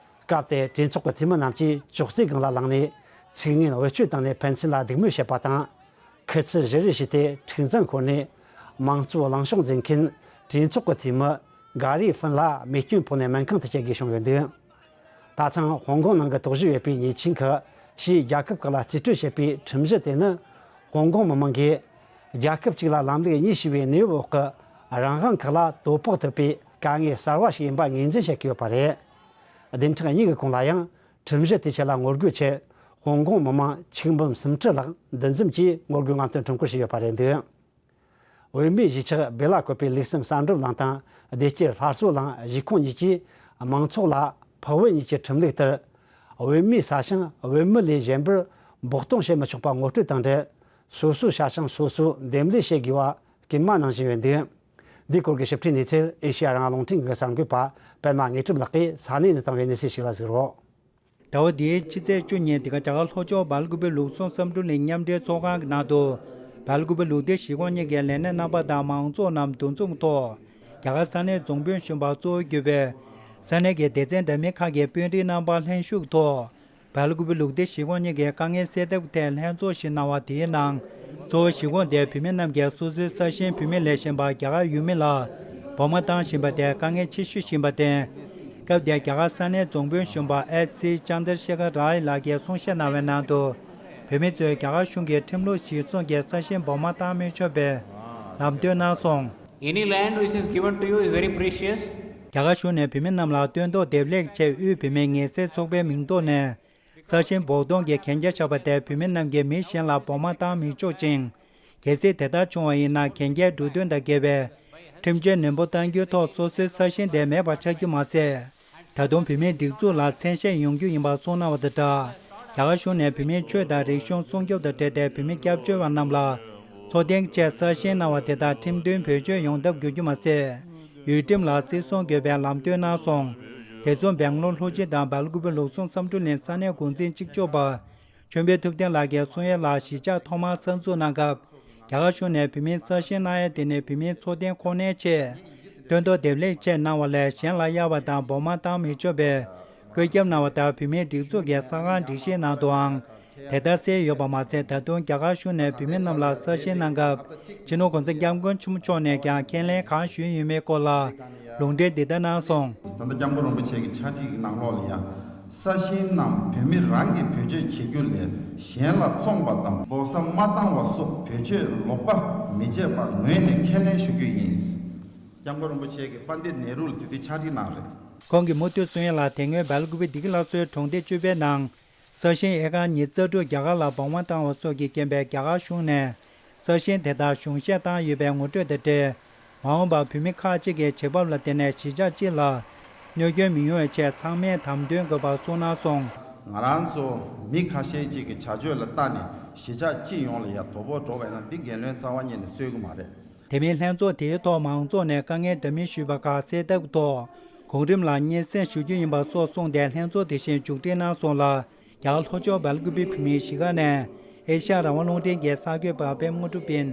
སྐབས་དེར་གྲོས་ཚོགས་ཀྱི་འཐུས་མི་རྣམས་ཀྱིས་ཅོག་ཙེའི་སྒང་ལ་ལངས་ནས་ཚིག་ངན་བེད་སྤྱོད་བཏང་ནས་ཕན་ཚུན་ལ་སྡིགས་དམོད་བྱེད་པ་དང་། ཁུ་ཚུར་བཞུར་རེས་བྱས་ཏེ་འཁྲུག་འཛིང་ཤོར་ནས། མང་གཙོ་གླེང་ཕྱོགས་འཛིན་མཁན་གྲོས་ཚོགས་ཀྱི་འཐུས་མི་གྷ་རི་ཧྥིན་ལ་རྨས་སྐྱོན་ཕོག་ནས་སྨན་ཁང་དུ་བསྐྱལ་དགོས་བྱུང་ཡོད་འདུག་ད་ཐེངས་ཧོང་ཀོང་ནང་གི་དོགས་གཞི་ཡོད་པའི་ཉེས་ཆད་ཁག་ཕྱིའི་རྒྱལ་ཁབ་ཁག་ལ་རྩིས་སྤྲོད་བྱེད་པའི་ཁྲིམས་གཞི་དེ་ནི། ཧོང་ཀོང་མི་མང་གིས་རྒྱལ་ཁབ་གཅིག་ལ་ལམ་ལུགས་གཉིས་ཞེས་པའི་གནས་བབ་འོག་གི་རང་དབང་ཁག་ལ་དོ་ཕོག་ཐུབ་པའི་དཀའ་ངལ་གསར་བ་ཞིག་ཡིན་པ་ངོས་འཛིན་བྱེད་ཀྱི་ཡོད་པ་རེད། བདུན་ཕྲག་གཉིས་ཀྱི་གོང་ལ་ཡང་ཁྲིམས་གཞི་དེའི་ཆེད་ལ་ངོ་རྒོལ་ཆེད་ཧོང་ཀོང་མི་མང་ཆིག་འབུམ་སུམ་ཁྲི་ལྷག་འདུ་འཛོམས་ཀྱིས་ངོ་རྒོལ་རྔམ་སྟོན་ཁྲོམ་སྐོར་ཞིག་ཡོད་པ་རེད་འདུག་བོད་མིའི་གཞིས་ཆགས་སྦི་ལ་བཀོད་པའི་ལུགས་གསུམ་གསར་འགྲེམས་གླིང་དང་བདེ་སྐྱིད་སླར་གསོ་གླིང་གཞིས་ཁོངས་གཉིས་ཀྱིས་མང་ཚོགས་ལ་འཕགས་བོད་གཉིས་ཀྱི་ཁྲིམས་ལུགས་ལྟར། བོད་མིའི་ས་ཞིང་བོད་མི་ལས་གཞན་པར་འབོར་གཏོང་བྱེད་མི་ཆོག་པ་ངོ་སྤྲོད་དང་འབྲེལ། སོ་སོའི་ས་ཞིང་སོ་སོས་འདེམས་ལས་བྱེད་དགོས་པ་སྐུལ་མ་གནང་བཞིན་ཡོད་འདུག་འདིའི་སྐོར་གྱི་ཞིབ་ཕྲའི་གནས་ཚུལ་ཨེ་ཤེ་ཡ་རང་དབང་རླུང་འཕྲིན་ཁང་གི་གསར་འགོད་པ་པད་མ་དངོས་གྲུབ་ལགས་ཀྱིས་ས་གནས་ནས་བཏང་བའི་གནས་ཚུལ་ཞིག་ལ་གཟིགས་རོགས། ཟླ་བ་འདིའི་ཕྱི་ཚེས་བཅུ་ཉིན་འདི་ག་རྒྱ་གར་ལྷོ་ཕྱོགས་སྦེལ་ཀུ་པེ་ལུགས་ཟུང་བསམ་གྲུབ་གླིང་མཉམ་འབྲེལ་ཚོགས་ཁང་གི་ནང་དུ། སྦེལ་ཀུ་པེ་ལུགས་བདེ་གཞིས་ཁོངས་གཉིས་ཀྱི་ལས་སྣེ་རྣམ་པ་དང་མང་ཚོགས་རྣམས་འདུ་འཛོམས་ཐོག་རྒྱ་གར་ས་གནས་རྫོང་དཔོན་གཞོན་པ་གཙོ་བོ་གྱུར་པའི་ས་གནས་ཀྱི་སྡེ་ཚན་འདྲ་མིན་ཁག་གི་དཔོན་རིགས་རྣམ་པ་ལྷན་ཞུགས་ཐོག་སྦེལ་ཀུ་པེ་ལུགས་བདེ་གཞིས་ཁོངས་གཉིས་ཀྱི་དཀའ་ངལ་སེལ་ཐབས་ཐད་ལྷན་ཚོགས་ཤིག་གནང་བ་དེའི་ནང་། གཙོ་བོ་གཞིས་ཁོངས་དེའི་བུད་མེད་རྣམས་ཀྱིས་སོ་སོའི་ས་ཞིང་བུད་མེད་ལས་གཞན་པ་རྒྱ་གར་ཡུལ་མི་ལ་འབོར་མ་བཏང་བཞིན་པ་དེ་དཀའ་ངལ་ཆེ་ཤོས་ཤིག་ཡིན་པར་བརྟེན། སྐབས་དེར་རྒྱ་གར་ས་གནས་རྫོང་དཔོན་གཞོན་པ་ཨེཆ་སི་ཅན་དར་ཤེ་ཁར་རའི་ལགས་ཀྱིས་གསུང་བཤད་གནང་བའི་ནང་དུ། བོད་མི་ཚོས་རྒྱ་གར་གཞུང་གི་ཁྲིམས་ལུགས་གཞིར་བཟུང་གིས་ས་ཞིང་འབོར་མ་བཏང་མི་ཆོག་པའི་ལམ་སྟོན་གནང་སོང་། Any land which is given to you is very precious. རྒྱ་གར་གཞུང་ནས་བོད་མི་རྣམས་ལ་སྟོན་ཐོག་འདེབས་ལས་ཆེད་དབུས་བོད་མིའི་ངལ་སེལ་ཚོགས་པའི་མིང་ཐོག་ནས་ས་ཞིང་འབོར་གཏོང་གི་གན་རྒྱ་བཞག་པ་དེ་བོད་མི་རྣམས་ཀྱིས་མི་གཞན་ལ་འབོར་མ་བཏང་མི་ཆོག་ཅིང་། གལ་སྲིད་དེ་ལྟར་བྱུང་བ་ཡིན་ན་གན་རྒྱའི་འབྲུ་དོན་དང་འགལ་བའི་ཁྲིམས་གཅོད་ནན་པོ་གཏང་རྒྱུའི་ཐོག་སོ་སོའི་ས་ཞིང་དེ་མེད་པར་ཆགས་རྒྱུ་མ་ཟད། ད་དུང་བོད་མིའི་སྒྲིག་འཛུགས་ལ་མཚན་ཤས་ཡོང་རྒྱུ་ཡིན་པ་གསུངས་གནང་བ་དང་སྦྲགས། རྒྱ་གར་གཞུང་ནས་བོད་མིའི་ཆོས་དང་རིག་གཞུང་སྲུང་སྐྱོབ་དང་འབྲེལ་ཏེ་བོད་མི་སྐྱབས་བཅོལ་བ་རྣམས་ལ་འཚོ་རྟེན་ཆེད་ས་ཞིང་གནང་བ་དེ་དག་ཁྲིམས་མཐུན་བེད་སྤྱོད་ཡོང་ཐབས་དགོས་རྒྱུ་མ་ཟད། ཡུལ་ཁྲིམས་ལ་བརྩི་སྲུང་དགོས་པའི་ལམ་སྟོན་གནང་སོང་། དེ་མཚུངས་སྦེང་ལོར་ལྷོ་སྤྱི་དང་སྦེལ་ཀུ་པེ་ལུགས་ཟུང་བསམ་གྲུབ་གླིང་ས་གནས་འགོ་འཛིན་གཅིག་ལྕོགས་པ། ཆོས་འཕེལ་ཐུབ་བསྟན་ལགས་ཀྱིས་གསུང་ཡ་ལ་གཞིས་ཆགས་ཐོག་མར་གསར་འཛུགས་གནང་སྐབས། རྒྱ་གར་གཞུང་ནས་བོད་མིའི་ས་ཞིང་གནང་ཡ་དེ་ནི་བོད་མིའི་འཚོ་རྟེན་ཁོ་ནའི་ཆེད། སྟོན་ཐོག་འདེབས་ལས་ཆེད་གནང་བ་ལས་གཞན་ལ་གཡར་བ་དང་འབོར་མ་བཏང་མི་ཆོག་པའི་བཀོད་ཁྱབ་གནང་བ་ལྟར་བོད་མིའི་སྒྲིག་འཛུགས་ཀྱི་ས་ཁང་སྒྲིག་གཞིའི་ནང་དུའང་དེ་ལྟར་གསལ་ཡོད་པ་མ་ཟད། ད་དུང་རྒྱ་གར་གཞུང་ནས་བོད་མི་རྣམས་ལ་ས་ཞིང་གནང་སྐབས་སྤྱི་ནོར་༸གོང་ས་༸སྐྱབས་མགོན་ཆེན་པོ་མཆོག་ནས་ཀྱང་ཁས་ལེན་གང་ཞུས་ཡོད་མེད་སྐོར་ལ་ལུང་འདྲེན་འདི་ལྟར་གནང་སོང་། ད་ལྟ་སྐྱབས་མགོན་རིན་པོ་ཆེ་གི་ཕྱག་བྲིས་ཀྱི་ནང་ལོགས་ལ་ཡང་། ས་ཞིང་རྣམས་བོད་མི་རང་གིས་བེད་སྤྱོད་བྱེད་རྒྱུ་ལས་གཞན་ལ་བཙོངས་པ་དང་འབོར་ས་མ་བཏང་བ་སོགས་བེད་སྤྱོད་ལོག་པ་མི་བྱེད་པ་ངོས་ནས་ཁས་ལེན་ཞུ་རྒྱུ་ཡིན། སྐྱབས་མགོན་རིན་པོ་ཆེ་གིས་པཎྜི་ཏ་ནེ་རུ་ལ་དེ་དུས་ཕྱག་བྲིས་གནང་རེད། ཁོང་གིས་མུ་མཐུད་གསུང་ཡ་ལ། དེ་སྔོན་སྦེལ་ཀུ་པེ་བདེ་སྐྱིད་སླར་གསོའི་གྲོང་སྡེ་བཅུ་པའི་ནང་། ས་ཞིང་ཨེ་ཀར་ཉི་ཤུ་རྩ་དྲུག་རྒྱ་གར་ལ་འབོར་མ་བཏང་བ་སོགས་ཀྱི་རྐྱེན་པས་རྒྱ་གར་གཞུང་ནས་ས་ཞིང་དེ་དག་གཞུང་བཞེས་བཏང་ཡོད་པའི་ངོ་སྤྲོད་དང་འབྲེལ། མ་འོངས་པར་བོད་མི་ཁག་ཅིག་གི་བྱེད་བབ་ལ་བརྟེན་ནས་གཞིས་ཆགས་སྤྱི་ལ་གནོད་སྐྱོན་མི་ཡོང་བའི་ཆེད་ཚང་མས་དམ་དོན་དགོས་པ་གསུངས་གནང་སོང་། ང་རང་ཚོ་མི་ཁ་ཤས་ཅིག་གི་བྱ་སྤྱོད་ལ་བལྟས་ནས་གཞིས་ཆགས་སྤྱི་ཡོངས་ལ་ཡང་དོ་ཕོག་འགྲོ་བས་ན་འདི་རྒྱལ་བློན་རྩ་བ་ཉིད་ནས་གསོས་ཀྱི་མ་རེད། དེ་མིན་ལྷན་ཚོགས་དེའི་ཐོག་མང་ཚོགས་ནས་དཀའ་ངལ་འདྲ་མིན་ཞུས་པ་ཁག་སེལ་ཐབས་ཐོག་གོང་རིམ་ལ་སྙན་སེང་ཞུ་རྒྱུ་ཡིན་པ་སོགས་གསུངས་ཏེ་ལྷན་ཚོགས་དེ་བཞིན་མཇུག་སྒྲིལ་གནང་སོང་ལ། རྒྱ་གར་ལྷོ་ཕྱོགས་སྦེལ་ཀུ་པེ་བོད་མིའི་གཞིས་ཀ་ནས་ཨེ་ཤ་ཡ་རང་དབང་རླུང་འཕྲིན་གྱི་གསར་འགོད་པ་པད་མ་དངོས་གྲུབ་ཡིན།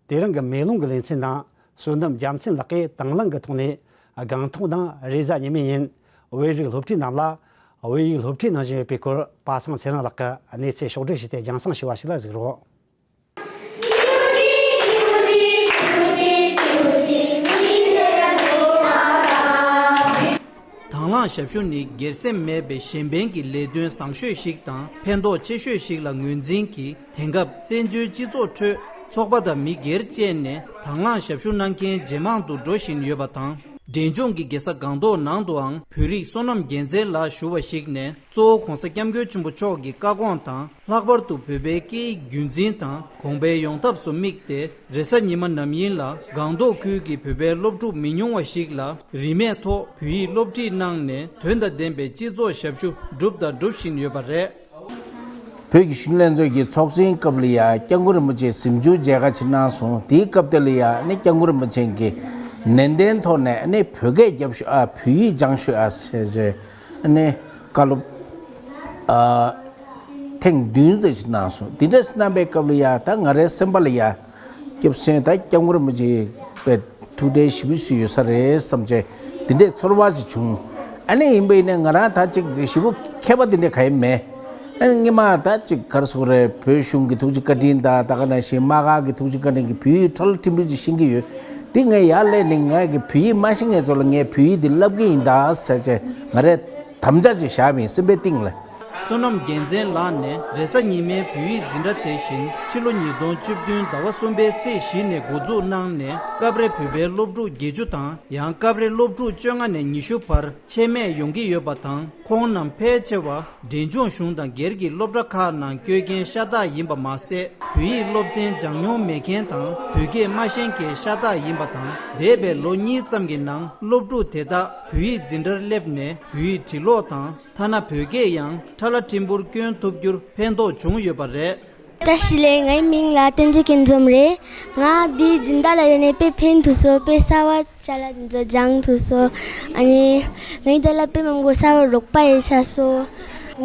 དེ་རིང་གི་མེ་ལོང་གི་ལེ་ཚན་ནང་བསོད་ནམས་རྒྱལ་མཚན་ལགས་ཀྱིས་དང་བླངས་ཀྱི་ཐོག་ནས་སྒང་ཐོག་དང་རེས་གཟའ་ཉི་མའི་ཉིན་བོད་རིགས་སློབ་ཕྲུག་རྣམས་ལ་བོད་ཡིག་སློབ་ཁྲིད་གནང་བཞིན་ཡོད་པའི་སྐོར་པ་སངས་ཚེ་རིང་ལགས་ཀྱིས་གནས་ཚུལ་ཕྱོགས་བསྒྲིགས་བྱས་ཏེ་རྒྱང་སྲིང་ཞུས་པ་ཞིག་ལ་གཟིགས་རོགས། དང་བླངས་ཞབས་ཞུ་ནི་སྒེར་སེམས་མེད་པའི་གཞན་ཕན་གྱི་ལས་དོན་བཟང་ཤོས་ཤིག་དང་ཕན་ཐོགས་ཆེ་ཤོས་ཤིག་ལ་ངོས་འཛིན་གྱིས། དེང་སྐབས་བཙན་བྱོལ་སྤྱི་ཚོགས་ཁྲོད་ཚོགས་པ་དང་མི་སྒེར་བཅས་ནས་དང་བླངས་ཞབས་ཞུ་གནང་མཁན་ཇེ་མང་དུ་འགྲོ་བཞིན་ཡོད་པ་དང་། འབྲས་ལྗོངས་ཀྱི་རྒྱལ་ས་སྒང་ཏོག་ནང་དུའང་བོད་རིགས་བསོད་ནམས་རྒྱལ་མཚན་ལགས་ཞུ་བ་ཞིག་ནས། གཙོ་བོ་༸གོང་ས་༸སྐྱབས་མགོན་ཆེན་པོ་མཆོག་གི་བཀའ་དགོངས་དང་། ལྷག་པར་དུ་བོད་པའི་སྐད་ཡིག་རྒྱུན་འཛིན་དང་གོང་འཕེལ་ཡོང་ཐབས་སུ་དམིགས་ཏེ། རེས་གཟའ་ཉི་མ་ནམ་ཡིན་ལ་སྒང་ཏོག་ཁུལ་གྱི་བོད་པའི་སློབ་ཕྲུག་མི་ཉུང་བ་ཞིག་ལ་རིན་མེད་ཐོག་བོད་ཡིག་སློབ་ཁྲིད་གནང་ནས། དོན་དང་ལྡན་པའི་སྤྱི་ཚོགས་ཞབས་ཞུ་བསྒྲུབས་དང་སྒྲུབ་བཞིན་ཡོད་པ་རེད། བོད་ཀྱི་གཞོན་ནུ་ལྷན་ཚོགས་ཀྱི་ཚོགས་ཆེན་སྐབས་ལ་ཡང་སྐྱབས་མགོན་རིན་པོ་ཆེས་གཟིམ་ཆུང་མཇལ་ཁ་ཅིག་གནང་སོང་། དེའི་སྐབས་དེ་ལ་ཡང་ནི་སྐྱབས་མགོན་རིན་པོ་ཆེ་གིས་ནན་ཏན་ཐོག་ནས་ནི་བོད་སྐད་རྒྱབ་ཤོག་ཨ། བོད་ཡིག་སྦྱང་ཤོག་ཨ་ཟེར་ནས་ནི་བཀའ་སློབ་ཨ་ཐེངས་བདུན་ཙམ་ཞིག་གནང་སོང་། དེ་འདྲ་ཞིག་གནང་པའི་སྐབས་ལ་ཡང་ད་ང་རའི་སེམས་པ་ལ་ཡང་སྐྱབས་སེང་ད་སྐྱབས་མགོན་རིན་པོ་ཆེ་པའི་ཐུགས་ཁྲལ་ཞེ་པོ་ཞིག་ཡོད་ས་རེད་བསམ་བྱས་དེ་འདྲའི་ཚོར་བ་ཞིག་བྱུང་ ཨ་ནི་ཡིན་པ་ཡིན་ན་ང་རང་ད་ཅིག་ཞེ་པོ་མཁས་པ་དེ་འདྲ་ག་ཡེ་མེད། ཨ་ནི་སྔོན་མ་ད་ཅིག་ག་རེ་ཟེར་དགོས་རེད། བོད་གཞུང་གི་ཐུགས་རྗེ་བཀའ་དྲིན་དང་ད་ག་ནང་བཞིན་དམག་སྒར་གྱི་ཐུགས་རྗེ་བཀའ་དྲིན་གྱིས་བོད་ཡིག་ཁྲ་ལ་ཁྲིམས་འབུལ་ཅིག་ཤེས་ཀྱི་ཡོད། དེ་ངས་ཡར་སླེབས་ནས་ངས་ཀྱི་བོད་ཡིག་མ་ཤེས་མཁན་ཚོ་ལ་ངས་བོད་ཡིག་འདི་བསླབ་ཀྱི་ཡིན་ད་ཟེར་བྱས་ང་རས་དམ་བཅའ་ཅིག་བཞག་པ་ཡིན་སེམས་པའི་གཏིང་ལ། བསོད་ནམས་རྒྱལ་མཚན་ལགས་ནས་རེས་གཟའ་ཉི་མའི་བོད་ཡིག་འཛིན་གྲྭ་དེ་བཞིན་ཕྱི་ལོ་ཉིས་སྟོང་བཅུ་བདུན་ཟླ་བ་གསུམ་པའི་ཚེས་བཞི་ནས་འགོ་འཛུགས་གནང་ནས་སྐབས་རེ་བོད་པའི་སློབ་ཕྲུག་བརྒྱད་ཅུ་དང་ཡང་སྐབས་རེ་སློབ་ཕྲུག་བཅོ་ལྔ་ནས་ཉི་ཤུ་བར་ཆད་མེད་ཡོང་གི་ཡོད་པ་དང་། ཁོང་རྣམས་ཕལ་ཆེ་བ་འབྲས་ལྗོངས་གཞུང་དང་སྒེར་གྱི་སློབ་གྲྭ་ཁག་ནང་བསྐྱོད་མཁན་ཤ་སྟག་ཡིན་པ་མ་ཟད། བོད་ཡིག་སློབ་ཚན་སྦྱང་མྱོང་མེད་མཁན་དང་བོད་སྐད་མ་ཤེས་མཁན་ཤ་སྟག་ཡིན་པ་དང་། འདས་པའི་ལོ་གཉིས་ཙམ་གྱི་ནང་སློབ་ཕྲུག་དེ་དག་བོད་ཡིག་འཛིན་གྲྭར་སླེབས་ནས་བོད་ཡིག་འབྲི་ཀློག་དང་། ཐ་ན་བོད་སྐད་ཡང་ཁྲ་ལ་ཁྲིམས་འབུལ་བསྐྱོན་ཐུབ་རྒྱུར་ཕན་ཐོགས་བྱུང་ཡོད་པ་རེད། བཀྲ་ཤིས་བདེ་ལེགས། ངའི་མིང་ལ་བསྟན་འཛིན་སྐྱིད་འཛོམས་རེད། ང་འདི་འཛིན་གྲྭ་ལ་སླེབས་ནས་དཔེ་ཕན་ཐོགས་སོང་། དཔེ་གསར་བ་ཅིག་ལ་འཛོ་སྦྱངས་ཐུབ་སོང་། ཨ་ནི་ངའི་འདི་ལ་དཔེ་མང་པོ་གསར་བ་རོགས་པ་ཡེ་ཆ་སོང་།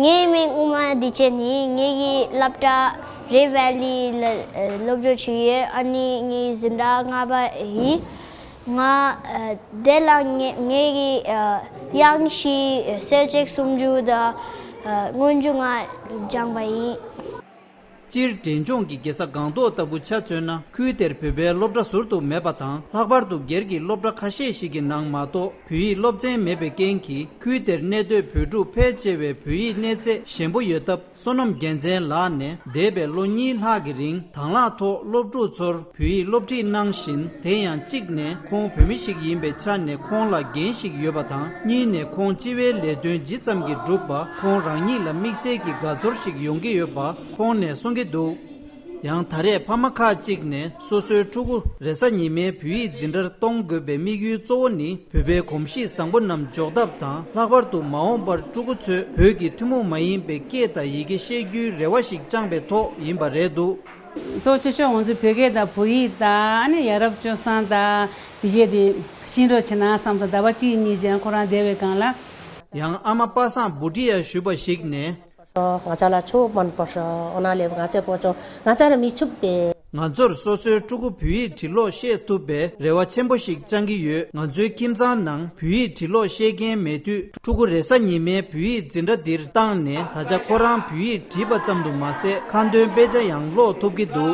ངའི་མིང་དབུ་མ་བདེ་ཆེན་ཡིན། ངེད་ཀྱི་སློབ་གྲྭ་རེ་ཝེ་ལི་ལ་སློབ་སྦྱོང་བྱེད་ཀྱི་ཡོད། ཨ་ནི་ངའི་འཛིན་གྲྭ་ལྔ་པ་ཡིན། ང་དེ་ལ་ངེད་ཀྱི་དབྱངས་བཞི་གསལ་བྱེད་སུམ་ཅུ་དང་སྔོན་འཇུག་ལྔ་སྦྱངས་པ་ཡིན། སྤྱིར་འབྲས་ལྗོངས་ཀྱི་རྒྱལ་ས་སྒང་ཏོག་ལྟ་བུ་ཆ་མཚོན་ན། ཁུལ་དེར་བོད་པའི་སློབ་གྲྭ་ཟུར་དུ་མེད་པ་དང་། ལྷག་པར་དུ་སྒེར་གྱི་སློབ་གྲྭ་ཁ་ཤས་ཤིག་གི་ནང་མ་གཏོགས་བོད་ཡིག་སློབ་ཚན་མེད་པའི་རྐྱེན་གྱིས། ཁུལ་དེར་གནས་སྡོད་བོད་ཕྲུག་ཕལ་ཆེ་བའི་བོད་ཡིག་གནས་ཚད་ཞན་པོ་ཡོད་སྟབས། བསོད་ནམས་རྒྱལ་མཚན་ལགས་ནས་འདས་པའི་ལོ་གཉིས་ལྷག་གི་རིང་དང་བླངས་ཐོག་སློབ་ཕྲུག་ཚོར་བོད་ཡིག་སློབ་ཁྲིད་གནང་བཞིན། དེ་ཡང་གཅིག་ནས་ཁོང་བོད་མི་ཞིག་ཡིན་པའི་ཆ་ནས་ཁོང་ལ་འགན་ཞིག་ཡོད་པ་དང་། གཉིས་ནས་ཁོང་སྤྱི་བའི་ལས་དོན་ཇི་ཙམ་གྱིས་བསྒྲུབས་པ། ཁོང་རང་ཉིད་ལ་དམིགས་བསལ་གྱི་དགའ་ཚོར་ཞིག་ཡོང་གི་ཡོད་པ་ཁོང་ནས་གསུང་གི་འདུག། ཡང་ད་རེས་ཕ་མ་ཁག་ཅིག་ནས་སོ་སོའི་ཕྲུ་གུ་རེས་གཟའ་ཉི་མའི་བོད་ཡིག་འཛིན་གྲྭར་གཏོང་དགོས་པའི་དམིགས་ཡུལ་གཙོ་བོ་ནི། བོད་པའི་གོམས་གཤིས་བཟང་པོ་རྣམས་འཇོག་ཐབས་དང་། ལྷག་པར་དུ་མ་འོངས་པར་ཕྲུ་གུ་ཚོས་བོད་ཀྱི་ཐུན་མོང་མ་ཡིན་པའི་སྐད་དང་ཡི་གེ་ཤེས་རྒྱུའི་རེ་བ་ཞིག་བཅངས་པའི་ཐོག་ཡིན་པ་རེད་འདུག། གཙོ་ཆེ་ཤོས་ང་ཚོའི་བོད་སྐད་དང་བོད་ཡིག་དང་ཨ་ནི་ཡ་རབས་སྤྱོད་བཟང་དང་དེ་གས་དེ་ཤེས་རོགས་བྱེད་ན་བསམ་སོང་། ཟླ་བ་གཅིག་གཉིས་རྗེས་ཁོ་རང་བསྡད་པའི་སྒང་ལ། ཡང་ཨ་མ་པ་སངས་བུ་ཊི་ཡ་ཞུ་བ་ཞིག་ནས། ང་ཅག་ལ་ཆོ་མན་པར་ཨོ་ན་ལེབ་ང་ཅག་པོ་ཅོ་ང་ཅག་ར་མི་ཆུབ་པས། ང་ཚོར་སོ་སོའི་ཕྲུ་གུ་བོད་ཡིག་འབྲི་ཀློག་ཤེས་ཐུབ་པའི་རེ་བ་ཆེན་པོ་ཞིག་བཅངས་ཀྱི་ཡོད། ང་ཚོའི་ཁྱིམ་ཚང་ནང་བོད་ཡིག་འབྲི་ཀློག་ཤེས་མཁན་མེད་དུས། ཕྲུ་གུ་རེས་གཟའ་ཉི་མའི་བོད་ཡིག་འཛིན་གྲྭ་འདིར་བཏང་ནས་ད་ཆ་ཁོ་རང་བོད་ཡིག་བྲིས་པ་ཙམ་དུ་མ་ཟད། ཁ་འདོན་དཔེ་ཆ་ཡང་ཀློག་ཐུབ་ཀྱི་འདུག།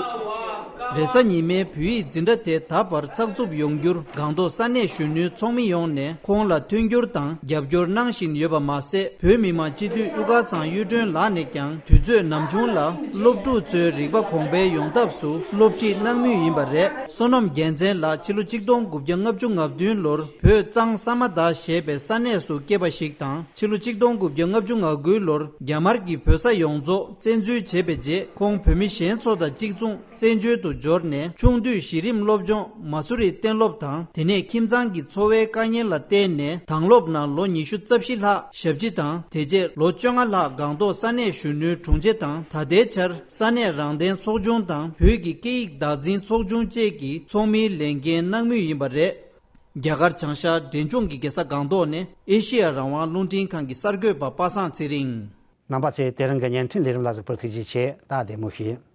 རེས་གཟའ་ཉི་མའི་བོད་ཡིག་འཛིན་གྲྭ་དེ་ད་བར་ཚགས་ཚུད་ཡོང་རྒྱུར་སྒང་ཏོག་ས་གནས་གཞོན་ནུའི་ཚོགས་མི་ཡོངས་ནས་ཁོང་ལ་མཐུན་འགྱུར་དང་རྒྱབ་སྐྱོར་གནང་བཞིན་ཡོད་པ་མ་ཟད། བོད་མི་མང་སྤྱི་འཐུས་དབུ་དཀར་ཚང་གཡུ་སྒྲོན་ལགས་ནས་ཀྱང་དུས་ཚོད་ནམ་བྱུང་ལ་སློབ་ཕྲུག་ཚོའི་རིག་པ་གོང་འཕེལ་ཡོང་ཐབས་སུ་སློབ་ཁྲིད་གནང་མུས་ཡིན་པ་རེད། བསོད་ནམས་རྒྱལ་མཚན་ལགས་ཕྱི་ལོ་ཆིག་སྟོང་དགུ་བརྒྱ་ལྔ་བཅུ་ང་བདུན་ལོར་བོད་གཙང་ས་མ་དྷ་ཞེས་པའི་ས་གནས་སུ་སྐྱེས་པ་ཞིག་དང་། ཕྱི་ལོ་ཆིག་སྟོང་དགུ་བརྒྱ་ལྔ་བཅུ་ང་དགུ་ལོར་རྒྱ་དམར་གྱི་བོད་ས་ཡོངས་རྫོགས་བཙན་འཛུལ་བྱས་པའི་རྗེས། ཁོང་བོད་མི་གཞན་ཚོ་དང་གཅིག་མཚུངས་བཙན་བྱོལ་དུ་འབྱོར་ནས་ཆུང་དུས་གཞི་རིམ་སློབ་སྦྱོང་མ་སུ་རི་གཏན་སློབ་དང་། དེ་ནས་ཁྱིམ་ཚང་གི་འཚོ་བའི་དཀའ་ངལ་ལ་བརྟེན་ནས་དྭང་སློབ་ནང་ལོ་ཉི་ཤུ་རྩ་བཞི་ལྷག་ཞབས་ཕྱི་དང་། དེ་རྗེས་ལོ་བཅོ་ལྔ་ལྷག་སྒང་ཏོག་ས་གནས་གཞོན་ནུའི་དྲུང་ཆེ་དང་། ད་ལྟའི་ཆར་ས་གནས་རང་བདེན་ཚོགས་ཆུང་དང་བོད་ཀྱི་སྐད་ཡིག་བདག་འཛིན་ཚོགས་ཆུང་བཅས་ཀྱི་ཚོགས་མིའི་ལས་འགན་གནང་མུས་ཡིན་པ་རེད། རྒྱ་གར་བྱང་ཤར་འབྲས་ལྗོངས་ཀྱི་རྒྱལ་ས་སྒང་ཏོག་ནས་ཨེ་ཤེ་ཡ་རང་དབང་རླུང་འཕྲིན་ཁང་གི་གསར་འགོད་པ་པ་སངས་ཚེ་རིང་། རྣམ་པ་ཚོས་དེ་རིང་གི་བརྙན་འཕྲིན་ལས་རིམ་ལ་གཟིགས་པར་ཐུགས་རྗེ་ཆེ། ད་བདེ་མོ་བྱོས།